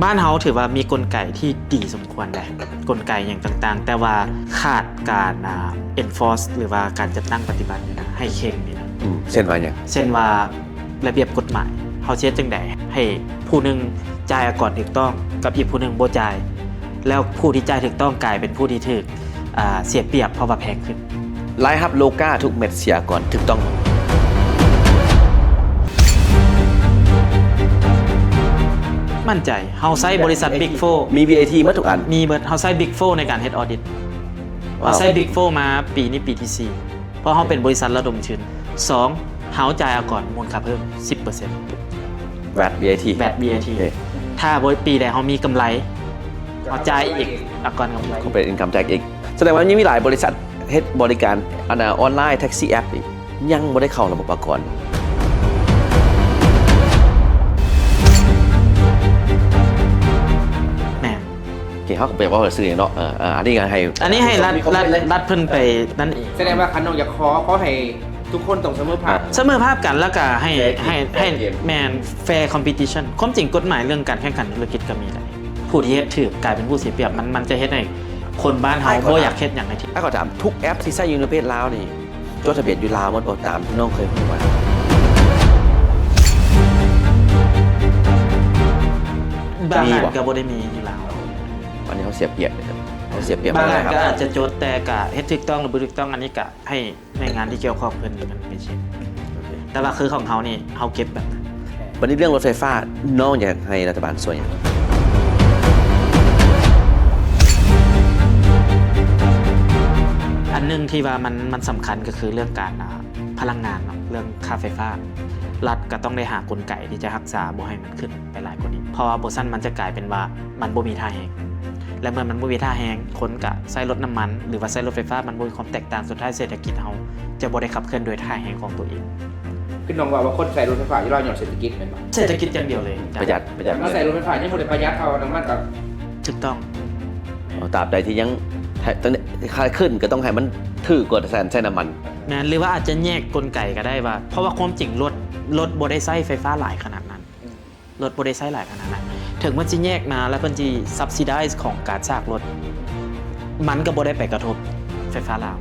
ບ້ານເຮົາຖືວ່າມີກົນໄກທີ່ດີສົມຄວນແຫຼະ ກົນໄກຫຍັງຕ່າງໆ ແຕ່ວ່າຂາດການ ອ່າ enforce ຫຼືວ່າການຈັດຕັ້ງປະຕິບັດນີ້ນະ ໃຫ້ເຄັ່ງນີ້ນະ. ອືມ ເຊັ່ນວ່າຫຍັງ? ເຊັ່ນວ່າ ລະບຽບກົດໝາຍ ເຮົາຊິເຮັດຈັ່ງໃດໃຫ້ຜູ້ໜຶ່ງຈ່າຍອາກອນຖືກຕ້ອງ ກັບອີກຜູ້ໜຶ່ງບໍ່ຈ່າຍ ແລ້ວຜູ້ທີ່ຈ່າຍຖືກຕ້ອງກາຍເປັນຜູ້ທີ່ຖືກ ອ່າ ເສຍປຽບ ເພາະວ່າແພງຂຶ້ນ. ລາຍຮັບໂລກາທຸກເມັດເສຍອາກອນຖືກຕ້ອງ. ໝັ້ນໃຈ ເຮົາໃຊ້ບໍລິສັດ Big Four ມີ ວີ ໄອ ທີ ໝົດທຸກອັນ ມີເບິດ ເຮົາໃຊ້ Big Four ໃນການເຮັດ audit. ເຮົາໃຊ້ Big Four ມາປີນີ້ປີທີສີ່ ເພາະເຮົາເປັນບໍລິສັດລະດົມທຶນ. ສອງ ເຮົາຈ່າຍອາກອນມູນຄ່າເພີ່ມສິບເປີເຊັນ ແວດ ແວດ ເອທີ ແວດ ເອທີ ໂອເຄ ຖ້າບໍລິ ປີໃດເຮົາມີກຳໄລ ເຮົາຈ່າຍອີກ ອາກອນກຳໄລ Corporate Income Tax ອີກ. ສະແດງວ່າຍັງມີຫຼາຍບໍລິສັດເຮັດບໍລິການ ອັນນ່າ ອອນລາຍ ແທັກຊີແອັບ ນີ້ ຍັງບໍ່ໄດ້ເຂົ້າລະບົບອາກອນ. ແມ່ນ. ໂອເຄ ເຮົາກໍບໍ່ຢາກເວົ້າຊື່ເນາະ. ເອີ ເອີ ອັນນີ້ກໍໃຫ້ ອັນນີ້ໃຫ້ລັດ ລັດ ລັດເພິ່ນໄປນັ້ນເອງ. ສະແດງວ່າຄັນນ້ອງຢາກຂໍ ຂໍໃຫ້ທຸກຄົນຕ້ອງສະເໝີພາບ ສະເໝີພາບກັນ ແລ້ວກໍໃຫ້ ໃຫ້ ໃຫ້ ແຟ ແມ່ນ ແຟ ຄອມພີທິຊັນ. ຄວາມຈິງກົດໝາຍເລື່ອງການແຂ່ງຂັນທຸລະກິດກໍມີແຫຼະ. ຜູ້ທີ່ເຮັດຖືກກາຍເປັນຜູ້ເສຍປຽບ. ມັນ ມັນຈະເຮັດໃຫ້ຄົນບ້ານເຮົາບໍ່ຢາກເຮັດຫຍັງໃຫ້ທີ່. ອ້າຍຂໍຖາມ ທຸກແອັບທີ່ໃຊ້ຢູ່ໃນປະເທດລາວນີ້ ຈົດທະບຽນຢູ່ລາວໝົດບໍ່ ຕາມທີ່ນ້ອງເຄີຍຮູ້ມາ? ບາງອັນກໍບໍ່ໄດ້ມີຢູ່ລາວ. ອັນນີ້ເຮົາເສຍປຽບເລີຍ ເຮົາເສຍປຽບ. ບາງອັນກໍອາດຈະຈົດ ແຕ່ກະເຮັດຖືກຕ້ອງ ຫຼື ບໍ່ຖືກຕ້ອງ ອັນນີ້ກະໃຫ້ໜ່ວຍງານທີ່ກ່ຽວຂ້ອງເພິ່ນ ເພິ່ນໄປເຊັກ. ໂອເຄ ແຕ່ວ່າຄືຂອງເຮົານີ້ ເຮົາເກັບແບບນັ້ນ. ບັດນີ້ເລື່ອງລົດໄຟຟ້າ ນ້ອງຢາກໃຫ້ລັດຖະບານຊ່ວຍຫຍັງ? ອັນໜຶ່ງທີ່ວ່າມັນ ມັນສຳຄັນກໍຄືເລື່ອງການ ອ່າ ພະລັງງານເນາະ ເລື່ອງຄ່າໄຟຟ້າ. ລັດກໍຕ້ອງໄດ້ຫາກົນໄກທີ່ຈະຮັກສາບໍ່ໃຫ້ມັນຂຶ້ນໄປຫຼາຍກວ່ານີ້ ເພາະວ່າບໍ່ຊັ້ນມັນຈະກາຍເປັນວ່າມັນບໍ່ມີທ່າແຮງ ແລະ ເມື່ອມັນບໍ່ມີທ່າແຮງ ຄົນກໍໃຊ້ລົດນ້ຳມັນ ຫຼືວ່າໃຊ້ລົດໄຟຟ້າ ມັນບໍ່ມີຄວາມແຕກຕ່າງ. ສຸດທ້າຍເສດຖະກິດເຮົາຈະບໍ່ໄດ້ຂັບເຄື່ອນໂດຍທ່າແຮງຂອງຕົວເອງ. ຄືນ້ອງເວົ້າວ່າຄົນໃຊ້ລົດໄຟຟ້າຢູ່ລາວຍ້ອນເສດຖະກິດແມ່ນບໍ່? ເສດຖະກິດຢ່າງດຽວເລີຍ. ປະຢັດ ປະຢັດ. ມາໃຊ້ລົດໄຟຟ້າຍັງບໍ່ໄດ້ປະຢັດເທົ່ານ້ຳມັນກໍ ຖືກຕ້ອງ. ເອົາ ຕາບໃດທີ່ຍັງ ໃຫ້ ຕ້ອງ ຄ່າຂຶ້ນກໍຕ້ອງໃຫ້ມັນຖືກກວ່າການໃຊ້ນ້ຳມັນ. ແມ່ນ ຫຼືວ່າອາດຈະແຍກກົນໄກກໍໄດ້ວ່າ ເພາະວ່າຄວາມຈິງລົດ ລົດບໍ່ໄດ້ໃຊ້ໄຟຟ້າຫຼາຍຂະໜາດນັ້ນ. ອືມ ລົດບໍ່ໄດ້ໃຊ້ຫຼາຍຂະໜາດນັ້ນ. ເຖິງມັນຊິແຍກມາ ແລ້ວເພິ່ນຊິ subsidize ຂອງການສາກລົດ ມັນກໍບໍ່ໄດ້ໄປກະທົບໄຟຟ້າລາວ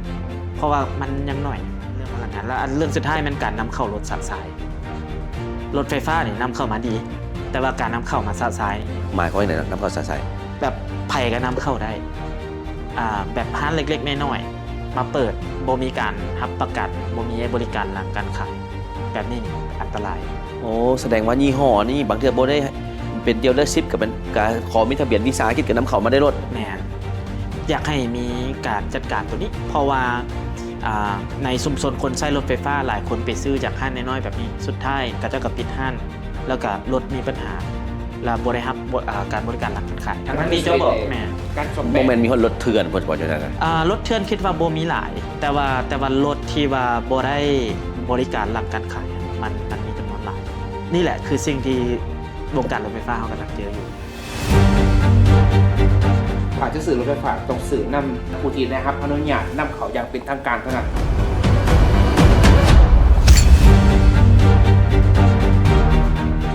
ເພາະວ່າມັນຍັງໜ້ອຍເລື່ອງພະລັງງານ. ແລ້ວອັນເລື່ອງສຸດທ້າຍແມ່ນການນຳເຂົ້າລົດຊະຊາຍ. ລົດໄຟຟ້ານີ້ນຳເຂົ້າມາດີ ແຕ່ວ່າການນຳເຂົ້າມາຊະຊາຍ. ໝາຍຄວາມວ່າຈັ່ງໃດນະ ນຳເຂົ້າຊະຊາຍ? ແບບໃຜກໍນຳເຂົ້າໄດ້ ອ່າ ແບບຮ້ານເລັກໆນ້ອຍໆມາເປີດ ບໍ່ມີການຮັບປະກັນ ບໍ່ມີບໍລິການຫຼັງການຂາຍ ແບບນີ້ອັນຕະລາຍ. ໂອ້ ສະແດງວ່າຍີ່ຫໍ້ນີ້ບາງເທື່ອບໍ່ໄດ້ເປັນ dealership ກໍເປັນການຂໍມີທະບຽນວິສາຫະກິດ ກໍນຳເຂົ້າມາໄດ້ໂລດ. ແມ່ນ. ຢາກໃຫ້ມີການຈັດການໂຕນີ້ ເພາະວ່າ ອ່າ ໃນຊຸມຊົນຄົນໃຊ້ລົດໄຟຟ້າຫຼາຍຄົນໄປຊື້ຈາກຮ້ານນ້ອຍໆແບບນີ້ ສຸດທ້າຍເຂົາເຈົ້າກໍປິດຮ້ານ ແລ້ວກໍລົດມີບັນຫາ ແລ້ວບໍ່ໄດ້ຮັບ ບໍ່ ອ່າ ການບໍລິການຫຼັງການຂາຍ. ທັງໆທີ່ເຈົ້າບອກ ແມ່ນ ການສ້ອມແປງ ບໍ່ແມ່ນມີຮອດລົດເຖື່ອນ ເພິ່ນບອກຈັ່ງຊັ້ນນະ? ອ່າ ລົດເຖື່ອນຄິດວ່າບໍ່ມີຫຼາຍ ແຕ່ວ່າ ແຕ່ວ່າລົດທີ່ວ່າບໍ່ໄດ້ບໍລິການຫຼັງການຂາຍ ມັນ ມັນມີຈຳນວນຫຼາຍ. ນີ້ແຫຼະຄືສິ່ງທີ່ວົງການລົດໄຟຟ້າເຮົາກຳລັງເຈີຢູ່. ຖ້າຈະຊື້ລົດໄຟຟ້າ ຕ້ອງຊື້ນຳຜູ້ທີ່ໄດ້ຮັບອະນຸຍາດນຳເຂົ້າຢ່າງເປັນທາງການເທົ່ານັ້ນ.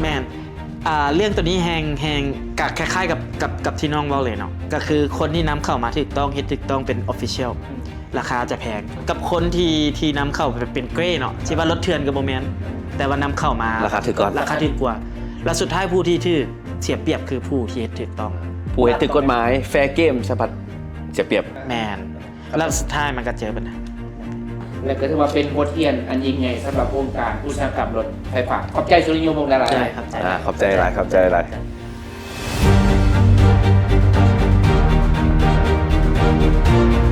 ແມ່ນ. ອ່າ ເລື່ອງໂຕນີ້ແຮ່ງ ແຮ່ງ ກະຄ້າຍໆກັບ ກັບ ກັບທີ່ນ້ອງເວົ້າເລີຍເນາະ ກໍຄືຄົນທີ່ນຳເຂົ້າມາຖືກຕ້ອງ ເຮັດຖືກຕ້ອງເປັນ official ອືມ ລາຄາຈະແພງ ກັບຄົນທີ່ ທີ່ນຳເຂົ້າແບບເປັນເກຣເນາະ ຊິວ່າລົດເຖື່ອນກໍບໍ່ແມ່ນ ແຕ່ວ່ານຳເຂົ້າມາລາຄາຖືກກວ່າ ລາຄາຖືກກວ່າ ແລ້ວສຸດທ້າຍຜູ້ທີ່ຖືກເສຍປຽບຄືຜູ້ທີ່ເຮັດຖືກຕ້ອງ ຜູ້ເຮັດຖືກກົດໝາຍ fair game ສະພັດເສຍປຽບ. ແມ່ນ. ແລ້ວສຸດທ້າຍມັນກໍເຈີບັນຫາ ແລະ ກໍຖືວ່າເປັນບົດຮຽນອັນຍິ່ງໃຫຍ່ສຳລັບວົງການອຸດສາຫະກຳລົດໄຟຟ້າ. ຂອບໃຈສຸລິໂຍວົງຫຼາຍໆ. ຂອບໃຈ ອ່າ ຂອບໃຈຫຼາຍ ຂອບໃຈຫຼາຍ. ເ